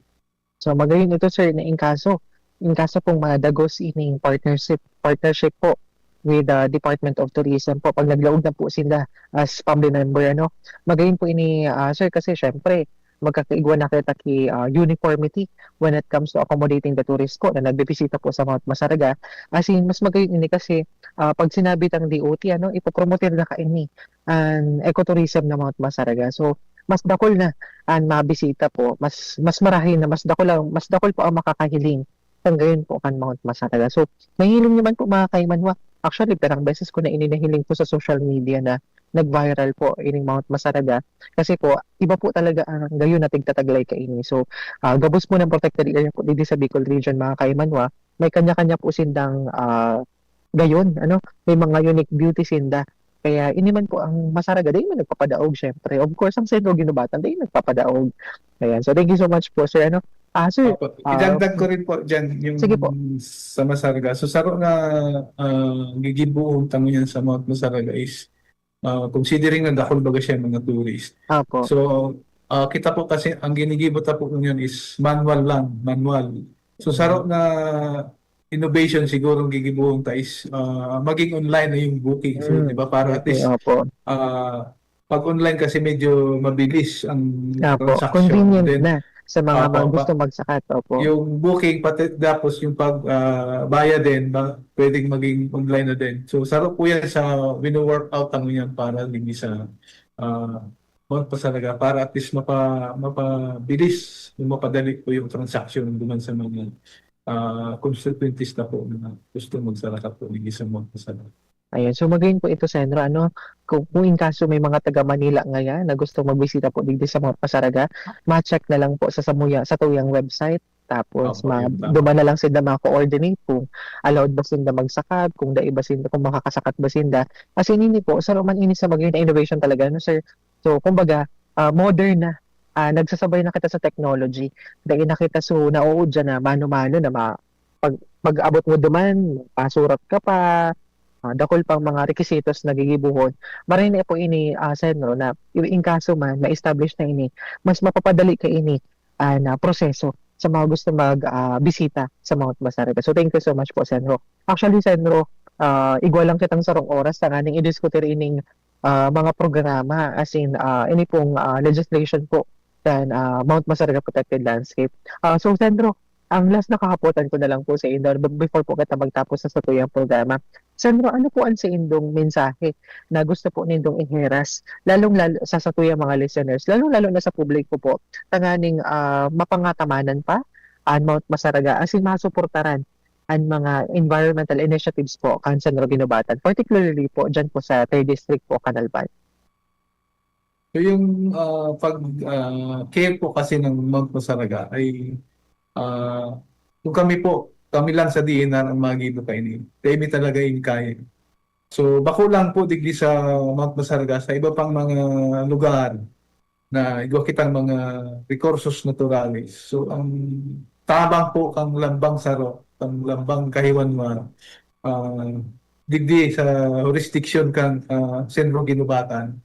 So, magayon ito, sir, na in kaso, in kaso pong madagos ining partnership, partnership po with the Department of Tourism po, pag naglaog na po sila as PAMBI member, ano? Magayon po ini, ah, sir, kasi syempre, magkakaigwa na kita ki, ah, uniformity when it comes to accommodating the tourist po na nagbibisita po sa Mount Masaraga. As in, mas magayon ini kasi, ah, pag sinabi tang D O T, ano, ipopromote na kaini an ecotourism na Mount Masaraga. So, mas dakul na an mabisita po, mas, mas marahay na, mas dakul ang, mas dakul po ang makakahiling kan gayon po kan Mount Masaraga. So, nahiling niyo man po, mga kaimanwa. Actually, pirang beses ko na ini nahiling po sa social media na nag-viral po ining Mount Masaraga. Kasi po, iba po talaga ang gayon na tigtataglay kaini. So, ah, gabos po ng protected area po digdi sa Bicol Region, mga kaimanwa. May kanya-kanya po sindang, ah, gayon, ano, may mga unique beauty sinda. Kaya ini man po ang Masaraga, dai man nagpapadaog, syempre. Of course, ang Sentro Guinobatan, dai nagpapadaog. Ayan. So, thank you so much po, sir. Ano? Ah, sir, Opo. ah, Idagdag ko rin po dyan yung Sige po. sa Masaraga. So, saro na, ah, gigibohon tamo yan sa Mount Masaraga is, ah, considering na dakul baga siya mga tourist. Opo. So, ah, kita po kasi, ang ginigibo ta po ngayon is manual lang, manual. So, saro Mm. na innovation siguro ang gigibohon ta is, ah, maging online na yung booking. So, Mm. di ba, para at Okay, least, opo. ah, pag online kasi medyo mabilis ang Opo, transaction. Convenient Then, na sa mga opo, mga pa-, gusto magsakat, opo. yung booking, pati tapos yung pag, ah, bayad din, ba, pwedeng maging online na din. So, saro po yan sa wino-work out ang yan para din sa, ah, Mount Masaraga para at least mapa-, mapabilis, yung mapadali po yung transaction naman sa mga, ah, constituencies na po na gusto magsarakat po ng isang Mount Masaraga. Ayun. So, magayon po ito, Senro, ano, kung, kung in kaso may mga taga Manila ngayon na gusto magbisita po digdi sa Mount Masaraga, ma-check na lang po sa samuya-, sa tuyang website. Tapos, Opo, ma-, yun, tama. duman na lang sila ma-coordinate kung allowed ba sila magsakab, kung dai ba sila, kung makakasakat ba sila. As in, ini po, saro man ini sa magayon na innovation talaga, no, sir? So, kumbaga, ah, modern na ah, nagsasabay na kita sa technology. Dai na kita so nauudyan na mano-mano na ma-, pag, pag-abot mo duman, pasurat ka pa, ah, dakul pang mga requisitos na gigibohon. Maray na po ini, ah, Sen, no, na i-, in kaso man, ma-establish na ini, mas mapapadali ka ini, ah, na proseso sa mga gusto mag, ah, bisita sa Mount Masaraga. So, thank you so much po, Sen Ro. Actually, Sen Ro, ah, igwa lang kitang sarong oras tanganing idiskutir ining, ah, mga programa, as in, ah, ini pong, ah, legislation po kan, ah, Mount Masaraga Protected Landscape. Ah, so, Sen Ro, ang last na kahapotan ko na lang po sa inyo, b-, before po kita magtapos sa satuyang programa. Sen Ro, ano po ang sa indong mensahe na gusto po nindong iheras, lalong-lalo sa satuyang mga listeners, lalong-lalo na sa publiko po, tanganing, ah, mapangatamanan pa an Mount Masaraga, as in masuportaran an mga environmental initiatives po kan San Roque Nobatan, particularly po diyan po sa third district po, Canalban? So, yung, ah, pag, ah, care po kasi ng Mount Masaraga ay, ah, kung kami po, kami lang sa D N R ang magibo kaini. Kami talaga yung kaya. So, bako lang po digdi sa Mount Masaraga, sa iba pang mga lugar na igwa kitang mga recursos naturales. So, ang tabang po kang lambang saro, kang lambang kahiwanwa, ah, digdi sa jurisdiction kang, ah, Senro Ginubatan,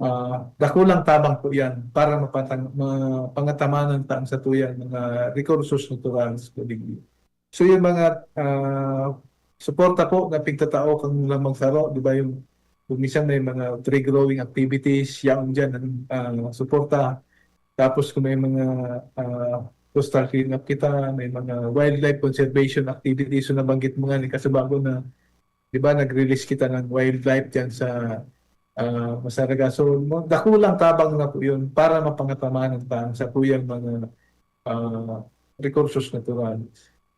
ah, dakulang tabang po yan para mapatang-, mapangataman ang taang satuyang mga recursos naturales po digdi. So, yung mga, ah, suporta po na pigtatao kang lambang saro, di ba, yung kung minsan may mga tree growing activities, yaon dyan ang, ah, suporta. Tapos kung may mga, ah, coastal cleanup kita, may mga wildlife conservation activities, so nabanggit mo nga ni Kasubago na, di ba, nag-release kita ng wildlife dyan sa, ah, Masaraga. So, mo-, dakulang tabang na po yun para mapangataman ang taang satuyang mga, ah, recursos natural.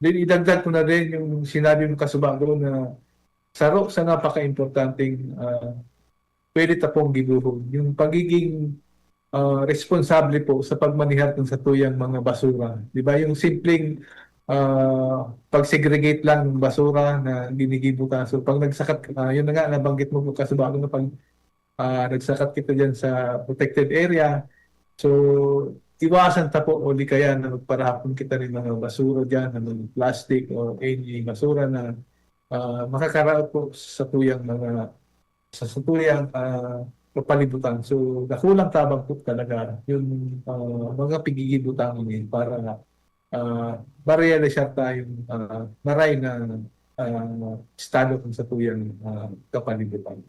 Then, idagdag ko na rin yung sinabi mo, Kasubago, na saro sa napaka-importanteng, ah, pwede ta pong gibohon, yung pagiging, ah, responsable po sa pagmanihar ng satuyang mga basura. Di ba? Yung simpleng, ah, pag-segregate lang ng basura na ginigibo ta. So, pag nagsakat, ah, yun na nga, nabanggit mo po, Kasubago, na pag, ah, nagsakat kita dyan sa protected area, so, iwasan ta po o di kaya na magparahapon kita ng mga basura dyan, ng mga plastic o any basura na, ah, makakaraot po sa tuyang mga, sa satuyang, ah, kapalibutan. So, dakulang tabang po talaga yung, ah, mga pigigibutan ngayon para, ah, marealisar tayong, ah, maray na, ah, estado kung sa tuyang, ah, kapalibutan.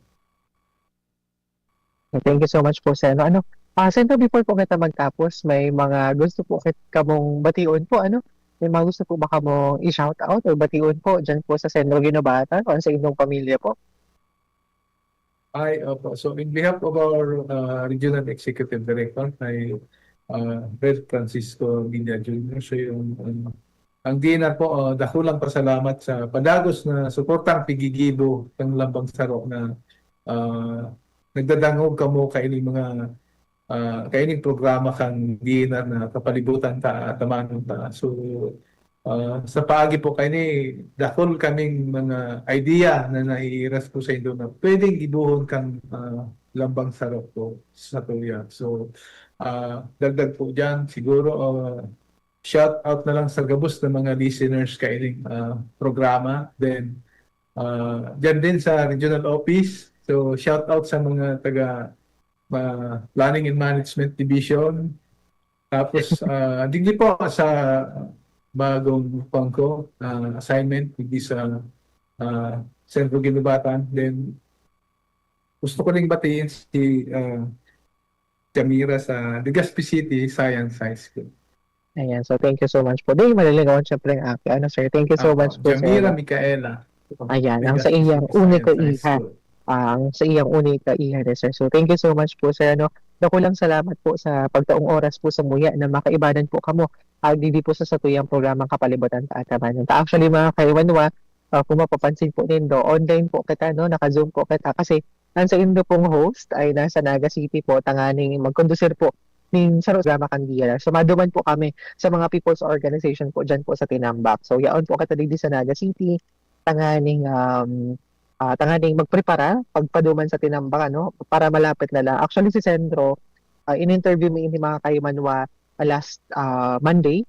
Thank you so much po, Sen. Ano, ah, Sen, before po kita magtapos, may mga gusto po kit-, kamong bation po, ano? May mga gusto po ba kamong i-shout out or bation po dyan po sa Senro Ginobatan o sa inyong pamilya po? Ay, opo. So, in behalf of our, uh, Regional Executive Director, kay, uh, Red Francisco Guinea Junior, so yung, um, ang D N R po, uh, dakulang pasalamat sa padagos na suportang pigigibo ng Lambang Saro na, uh, nagdadangog kamo kaining mga, uh, kaining programa kan D N R na Kapalibutan Ta, Atamanon Ta. So, Ah, sa paagi po kaini, dakul kaming mga idea na naiiras po sa indo na pwedeng gibohon kan, ah, Lambang Saro po sa tuya. So, ah, dagdag po diyan, siguro, ah, shout out na lang sa gabos na mga listeners kaining, ah, programa. Then, ah, diyan din sa regional office. So, shout out sa mga taga, ah, Planning and Management Division. Tapos, ah, digdi po sa bagong kuwan ko, ah, assignment, digdi sa, ah, Centro Guinobatan. Then, gusto ko ring batiin si, ah, Jamira sa Legazpi City Science High School. Ayan, so thank you so much po. Di, malilingawan syempre ang aki. Ano, sir? Thank you so Apo, much po, Jamira sir. Micaela. Ayan, ang sa Legazpi iyang City unika Science High iha. School. Ang sa iyang unika iha ni sir. So, thank you so much po, sir. Ano, dakulang salamat po sa pagtaong oras po sa muya na makaibanan po kamo. Ah, digdi po sa satuyang programang Kapalibutan Ta, Atamanon Ta. Actually, mga kaiwanwa, ah, kung mapapansin po nindo, online po kita, no? Naka-Zoom po kita. Kasi ang sa indo pong host ay nasa Naga City po, tanganing magkondusir po ning sa programa kan D N R. So, maduman po kami sa mga people's organization po dyan po sa Tinambac. So, yaon po kita digdi sa Naga City, tanganing, um, ah, tanganing magprepara pagpaduman sa Tinambac, ano, para malapit na lang. Actually, si Sandro, ah, in-interview mi ini, mga kaimanwa, ah, last, ah, Monday.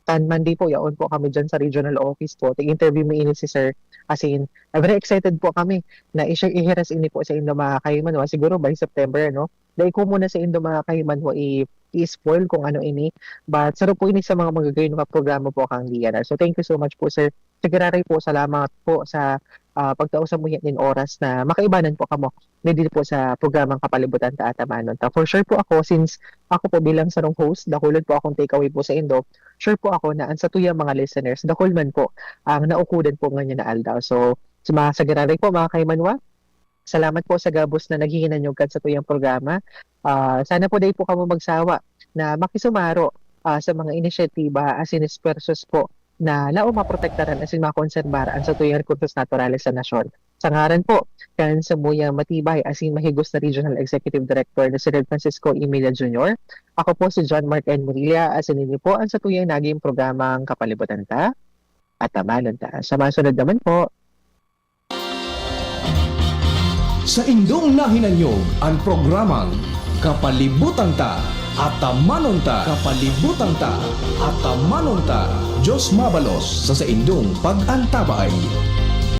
Kan Monday po, yaon po kami diyan sa regional office po. Tig-interview mi ini si sir. As in, ah, very excited po kami na i-share, ihiras ini po sa indo, mga kaimanwa. Siguro by September, no? Dai ko muna sa indo, mga kaimanwa, i-, i-spoil kung ano ini. But saro po ini sa mga magagayong mga programa po kan D N R. So, thank you so much po, sir. Sa giraray po, salamat po sa, ah, pagtao sa muya nin oras na makaibanan po kamo digdi po sa programang Kapalibutan Ta, Atamanon Ta. For sure po ako, since ako po bilang sarong host, dakulon po akong takeaway po sa indo. Sure po ako na ang satuyang mga listeners, dakul man po ang naukudan po ngunyan na aldaw. So, sa mga sa giraray po, mga kaimanwa, salamat po sa gabos na naghihinanyog kan satuyang programa. Ah, sana po dai po kamo magsawa na makisumaro, ah, sa mga inisyatiba asin esfuerzos po na laom maprotektaran asin makonserbar an satuyang rekursos naturales sa nasyon. Sa ngaran po kan samuyang matibay asin mahigos na Regional Executive Director na si Red Francisco Emilia Junior, ako po si John Mark N. Murilla, asin ini po ang satuyang naging programang Kapalibutan Ta, Atamanon Ta. Sa masunod naman po. Sa indong nahinanyog an programang Kapalibutan Ta, Atamanon Ta. Kapalibutan Ta, Atamanon Ta. Diyos mabalos sa saindong pag-antabay.